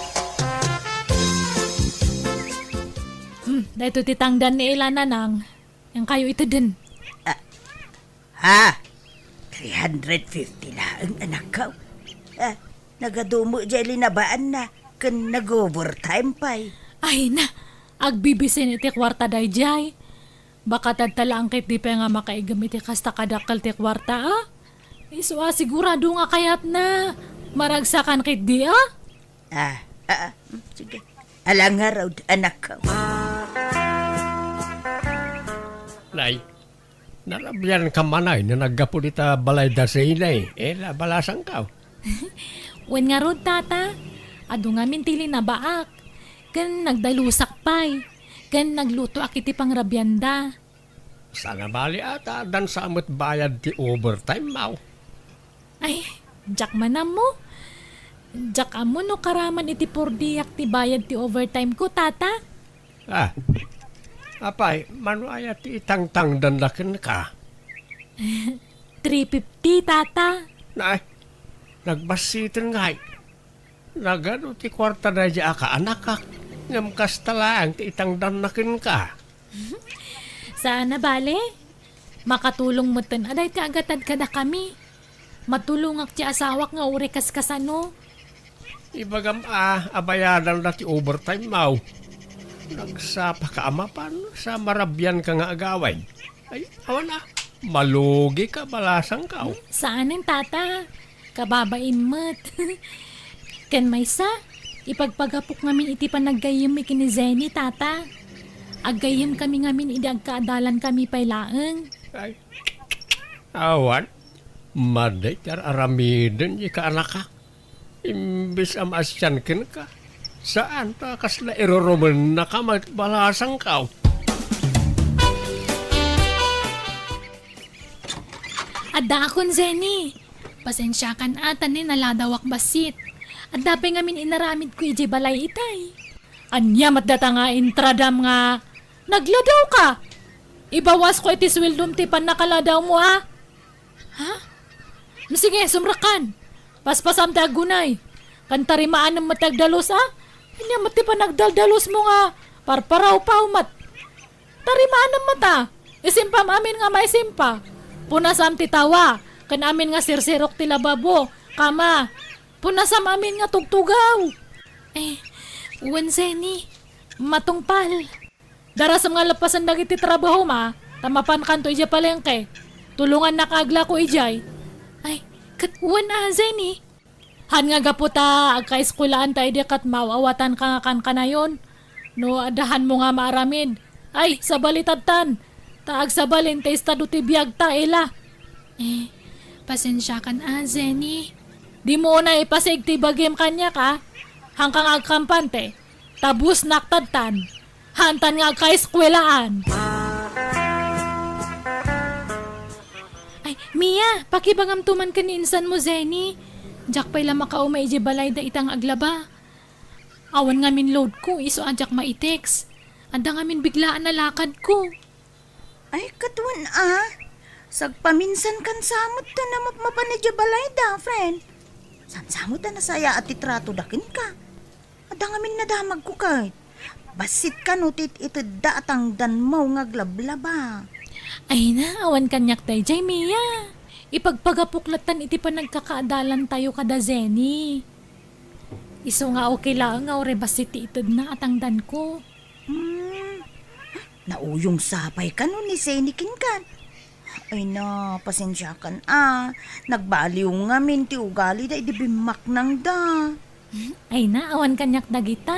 Hmm, daytoy ti tangdan ni Ella, Nanang. Yan kayo iteden. Ah, ha? Three hundred fifty laeng, anakko. Ah, nagadumo jay linabaanna, ken nag-overtime pay. Ay na, agbibisin iti kuarta dayjay. Baka tadta laeng ketdi pay nga makaigem iti kasta kadakkel ti kuarta, a? Isu a sigurado nga kayatna. Maragsakan ketdi, a? Ah, ah, ah, mm, sige. Ala ngarud, anakko. Nay, narabian ka manay no naggapu dita balay da Zenny, eh, nabalasangko. Wen ngarud, tata. Adu ngamin ti linabaak. Ken nagdalusak pay. Ken naglutoak iti pangrabianda. Saan a bali a ta addan sa met bayad ti overtime mo. Ay, diak man ammo. Diak ammo no karaman iti pordiak ti bayad ti overtime ko, tata. Ah, apay, mano aya ti itangtangdanda kenka? Three fifty, tata. Nay, nagbassiten ngay. Nagadu ti kuarta daydi a kaanakak, ngem kasta laeng ti itangdanna kenka. Saan a bale? Makatulong metten a dayta agatad kadakami. Matulongak ti asawak nga uray kaskasano. Ibagam a, abayadanda ti overtime mo. Nagsapaka a mapan, sa marabianka nga agawid. Ay, awan a, malugika, balasangko. Saanen, tata. Kababain met. Ken maysa, ipagpagapok ngamin iti panaggayyem ken ni Zenny, tata. Aggayyem kami ngamin idi agkaadalan kami pay laeng. Ay, awan. Madi ti ar-aramiden, ikaanaka. Imbes a maasian kenka, saan ta kasla irurumennaka met, balasangko. Addaakon, Zenny. Pasensiakan a, ta ni naladawak bassit. Adda pay ngamin inaramidko idiay balay itay. Ania met data nga intradam nga nagladawka? Ibawasko iti sueldom ti pannakaladawmo, a? Ha? Sige, sumrekkan. Paspasam ti aggunay. Ken tarimaanem met ti agdalus, a? Ania met ti panagdaldalusmo nga parparawpaw met? Tarimaanem met, a. Isimpam amin nga maisimpa. Punasam ti tawa, ken amin nga sirsirok ti lababo, kama. Punasam amin nga tugtugaw. Eh, wen, Zenny, matungpal. Darasem nga leppasen dagiti trabahom a, ta mapankanto idiay palengke. Tulongannak a aglako idiay. Ay, ket wen a, Zenny. Han nga gapu ta agkaeskuelaan ta idi ket maaw-awatanka nga kankanayon. No adda hanmo nga maaramid, ay, sabali tattan. Ta agsabalin ti estado ti biagta, Ella. Eh, pasensiakan a, Zenny. Dimo unay ipasig ti bagim kaniak a. Hanka nga agkampante. Ta busnak tattan. Hantan nga agkaeskuelaan. Ay, Mia, pakibagamto man ken ni insanmo, Zenny. Diak pay la makauma idiay balayda ita nga aglaba. Awan ngamin loadko, isu a diak maitext. Adda ngamin biglaan a lakadko. Ay, ket wen a. Sagpaminsankan sa met ta namapmapan idiay balayda, friend. Saan sa met a nasayaat ti tratoda kenka? Adda ngamin nadamagko ket. Bassit kano ti itedda a tangdanmo nga aglablaba. Ay na, awan kaniak daydiay, Mia. Ipagpagapok lattan iti panagkakaadalantayo kada Zenny. Isu nga okay laeng nga uray bassit ti itedna a tangdanko. Hmm. Nauyong sapay kano ni Zenny kenkan? Ay na, pasensiakan a. Nagbaliw ngamin ti ugali da idi bimmaknang da. Ay na, awan kaniak dagita.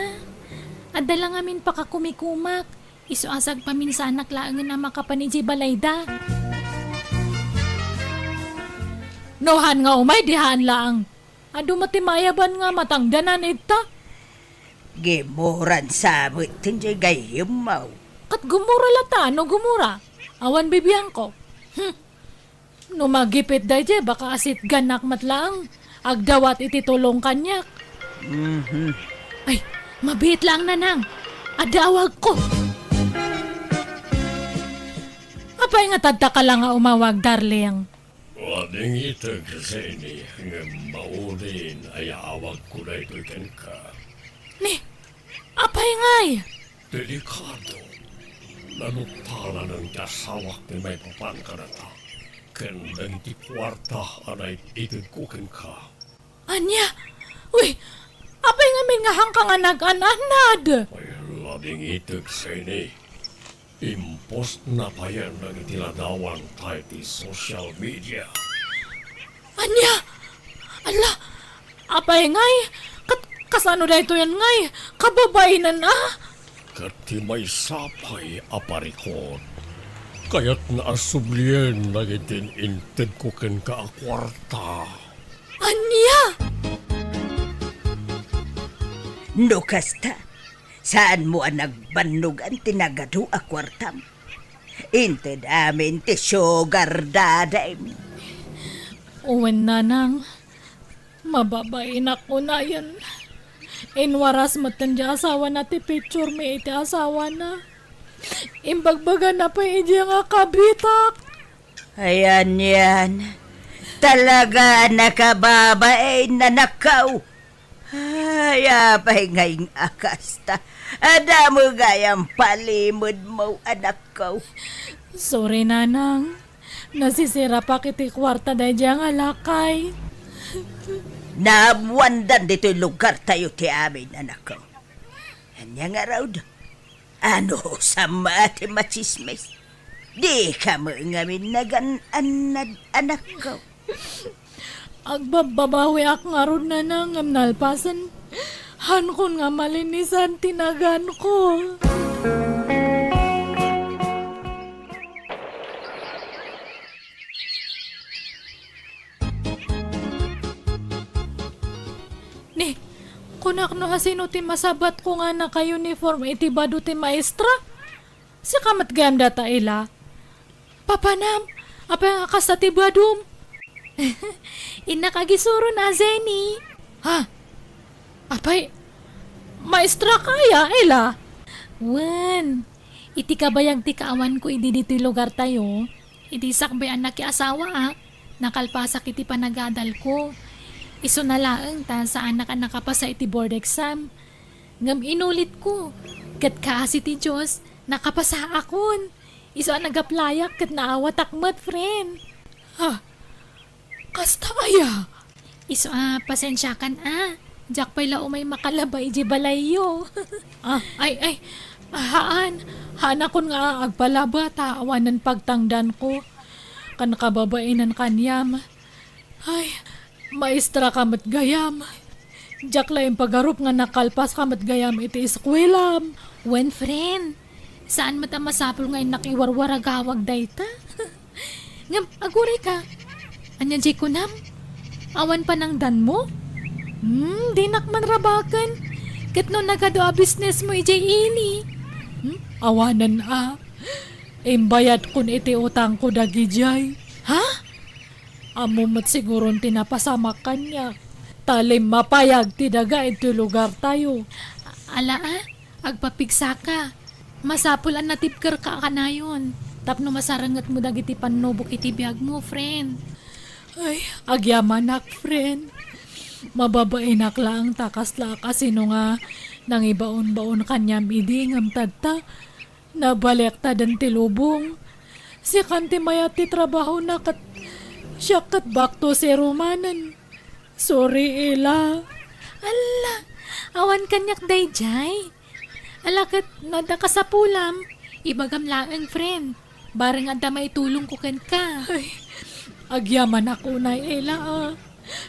Adda la ngamin pakakumikumak. Isu a sagpaminsanak laengen a makapan idiay balayda. No haan nga umay, di haan laeng. Adu met ti maayaban nga matangdanan ita. Gimuran sa met ti gayyemmo. Ket gumura lata, no gumura. Awan bibiangko. Hmm. No magipit daydiay, baka asitganak met laeng. Agdawat iti tulong kaniak. Mhm. Ay, mabiit laeng, Nanang. Adda awagko. Apay nga tadta ka la nga umawag, darling? Wading itek, Zeni, ngem maudin a yaawagko daytoy kenka. Ni, apay ngay? Delikado. Nanuktalan ti asawak ti maipapan kadata ken dagiti kuarta a naititedko kenka. Ania? Uy, apay ngamin nga haanka nga nag-an-annad? Ay, lading itek, Zeni. Impostna payen dagiti ladawanta iti social media. Ania? Ala, apay ngay? Kat-, kasano daytoyen ngay? Kababainan a? Ket ti maysa pay a parikut, kayatna a sublien dagiti intedko kenka a kuarta. Ania? No kasta, saanmo a nagbannogan ti nagadu a kuartam? Inted amin ti sugar daddy-m. Wen, Nanang, mababainak unayen. Inwaras metten ti asawana ti picture mi iti asawana. Imbagbagana pay idiay nga kabitak. Ayan, yan. Talaga nakababain, anakko. Ay, apay ngay nga kasta? Adda met gayam palimedmo, anakko. Sorry, Nanang. Nasisirapak iti kuarta daydiay nga lakay. Naammoandan ditoy lugartayo ti amin, anakko. Ania ngarud? Ano, sama ti machismis? Dika met ngamin nagan-annad, anakko. Agbabbabawiak ngarud, Nanang, ngem nalpasen. Haankon nga malinisan ti naganko. Ni, kunak no asino ti masabatko nga naka-uniform iti bado ti maestra? Sika met gayam dayta, Ela. Papanam, apay nga kasta ti badom? Innak agisuron a, Zeni. Ha? Apay, maestra ka aya, Ela? Wen, iti kabayag ti kaawanko idi ditoy lugartayo, idi sakbay a nakiasawaak, nakalpasak iti panagadalko. Isuna laeng ta saanak a nakapasa iti board exam. Ngem inulitko, ket kaasi ti Dios, nakapasaakon. Isu a nag-applyak ket naawatak met, friend. Ha? Kasta aya? Isu a, pasensiakan a. Diak pay la umay makalaba idiay balayyo. Ah, ay, ay. Haan. Haanakon nga agpalaba ta awanen pagtangdanko. Ken kababainan kaniam. Ay, maestra ka met gayam. Diak la impagarup nga nakalpas ka met gayam iti eskuelam. Wen, friend, saan met a masapul nga innak iwarwaragawag dayta. Ngem, aguray ka. Ania diay kunam? Awan panangdanmo? Hmm, dinak man rabaken. Ket no nagadu a businessmo idiay ili? Hmm, awanen a. Imbayadkon iti utangko dagidiay. Ha? Ammom met siguron ti napasamak kaniak, ta limmapayag ti daga iti lugartayo. Ala a, agpapigsaka. Masapul a natibkerka a kanayon tapno masarengetmo dagiti pannubok iti biagmo, friend. Ay, agyamanak, friend. Mababainak laeng ta kaslaak a sino nga nangibaonbaon kaniam idi ngem tatta, nabaliaktaden ti lubong. Sikan ti mayat ti trabahona ket siak ket back to zero manen. Sorry, Ela. Alla, awan kaniak daydiay. Ala ket no adda kasapulam, ibagam laeng, friend. Bareng adda maitulongko kenka. Ay, agyamanak unay, Ella, a.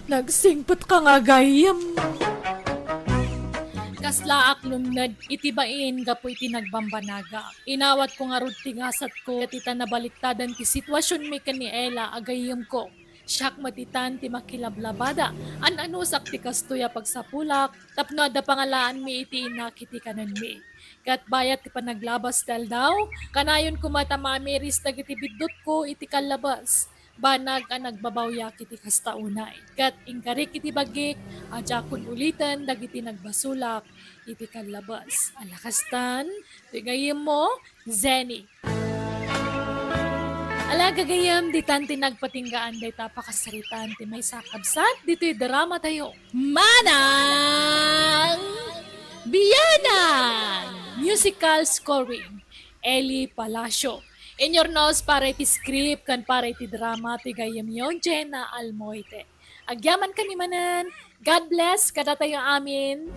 Nagsingpetka nga gayyem. Kaslaak lummed iti bain gapu iti nagbambanagak. Inawatko ngarud ti gasatko ket ita nabaliktadan ti situasionmi ken ni Ella a gayyemko. Siak met itan ti makilablabada. An-anusak ti kastoy a pagsapulak tapno adda pangalaanmi iti inak iti kanenmi. Ket bayat ti panaglabas ti aldaw, kanayon koma ta mamiris dagiti biddutko iti kallabas. Banag a nagbabawyak iti kasta unay. Ket inkarik iti bagik a diakon uliten dagiti nagbasolak iti kallabas. Ala kastan, ti gayyemmo, Zenny. Ala, gagayyem, ditan ti nagpatinggaan dayta a pakasaritaan ti maysa a kabsat ditoy drama tayo. Manang Biyanan! Musical scoring, Eli Palacio. Inyurnos para iti script ken para iti drama ti gayyemyo, Jenna Almoite. Agyaman kami manen. God bless kadatayo amin.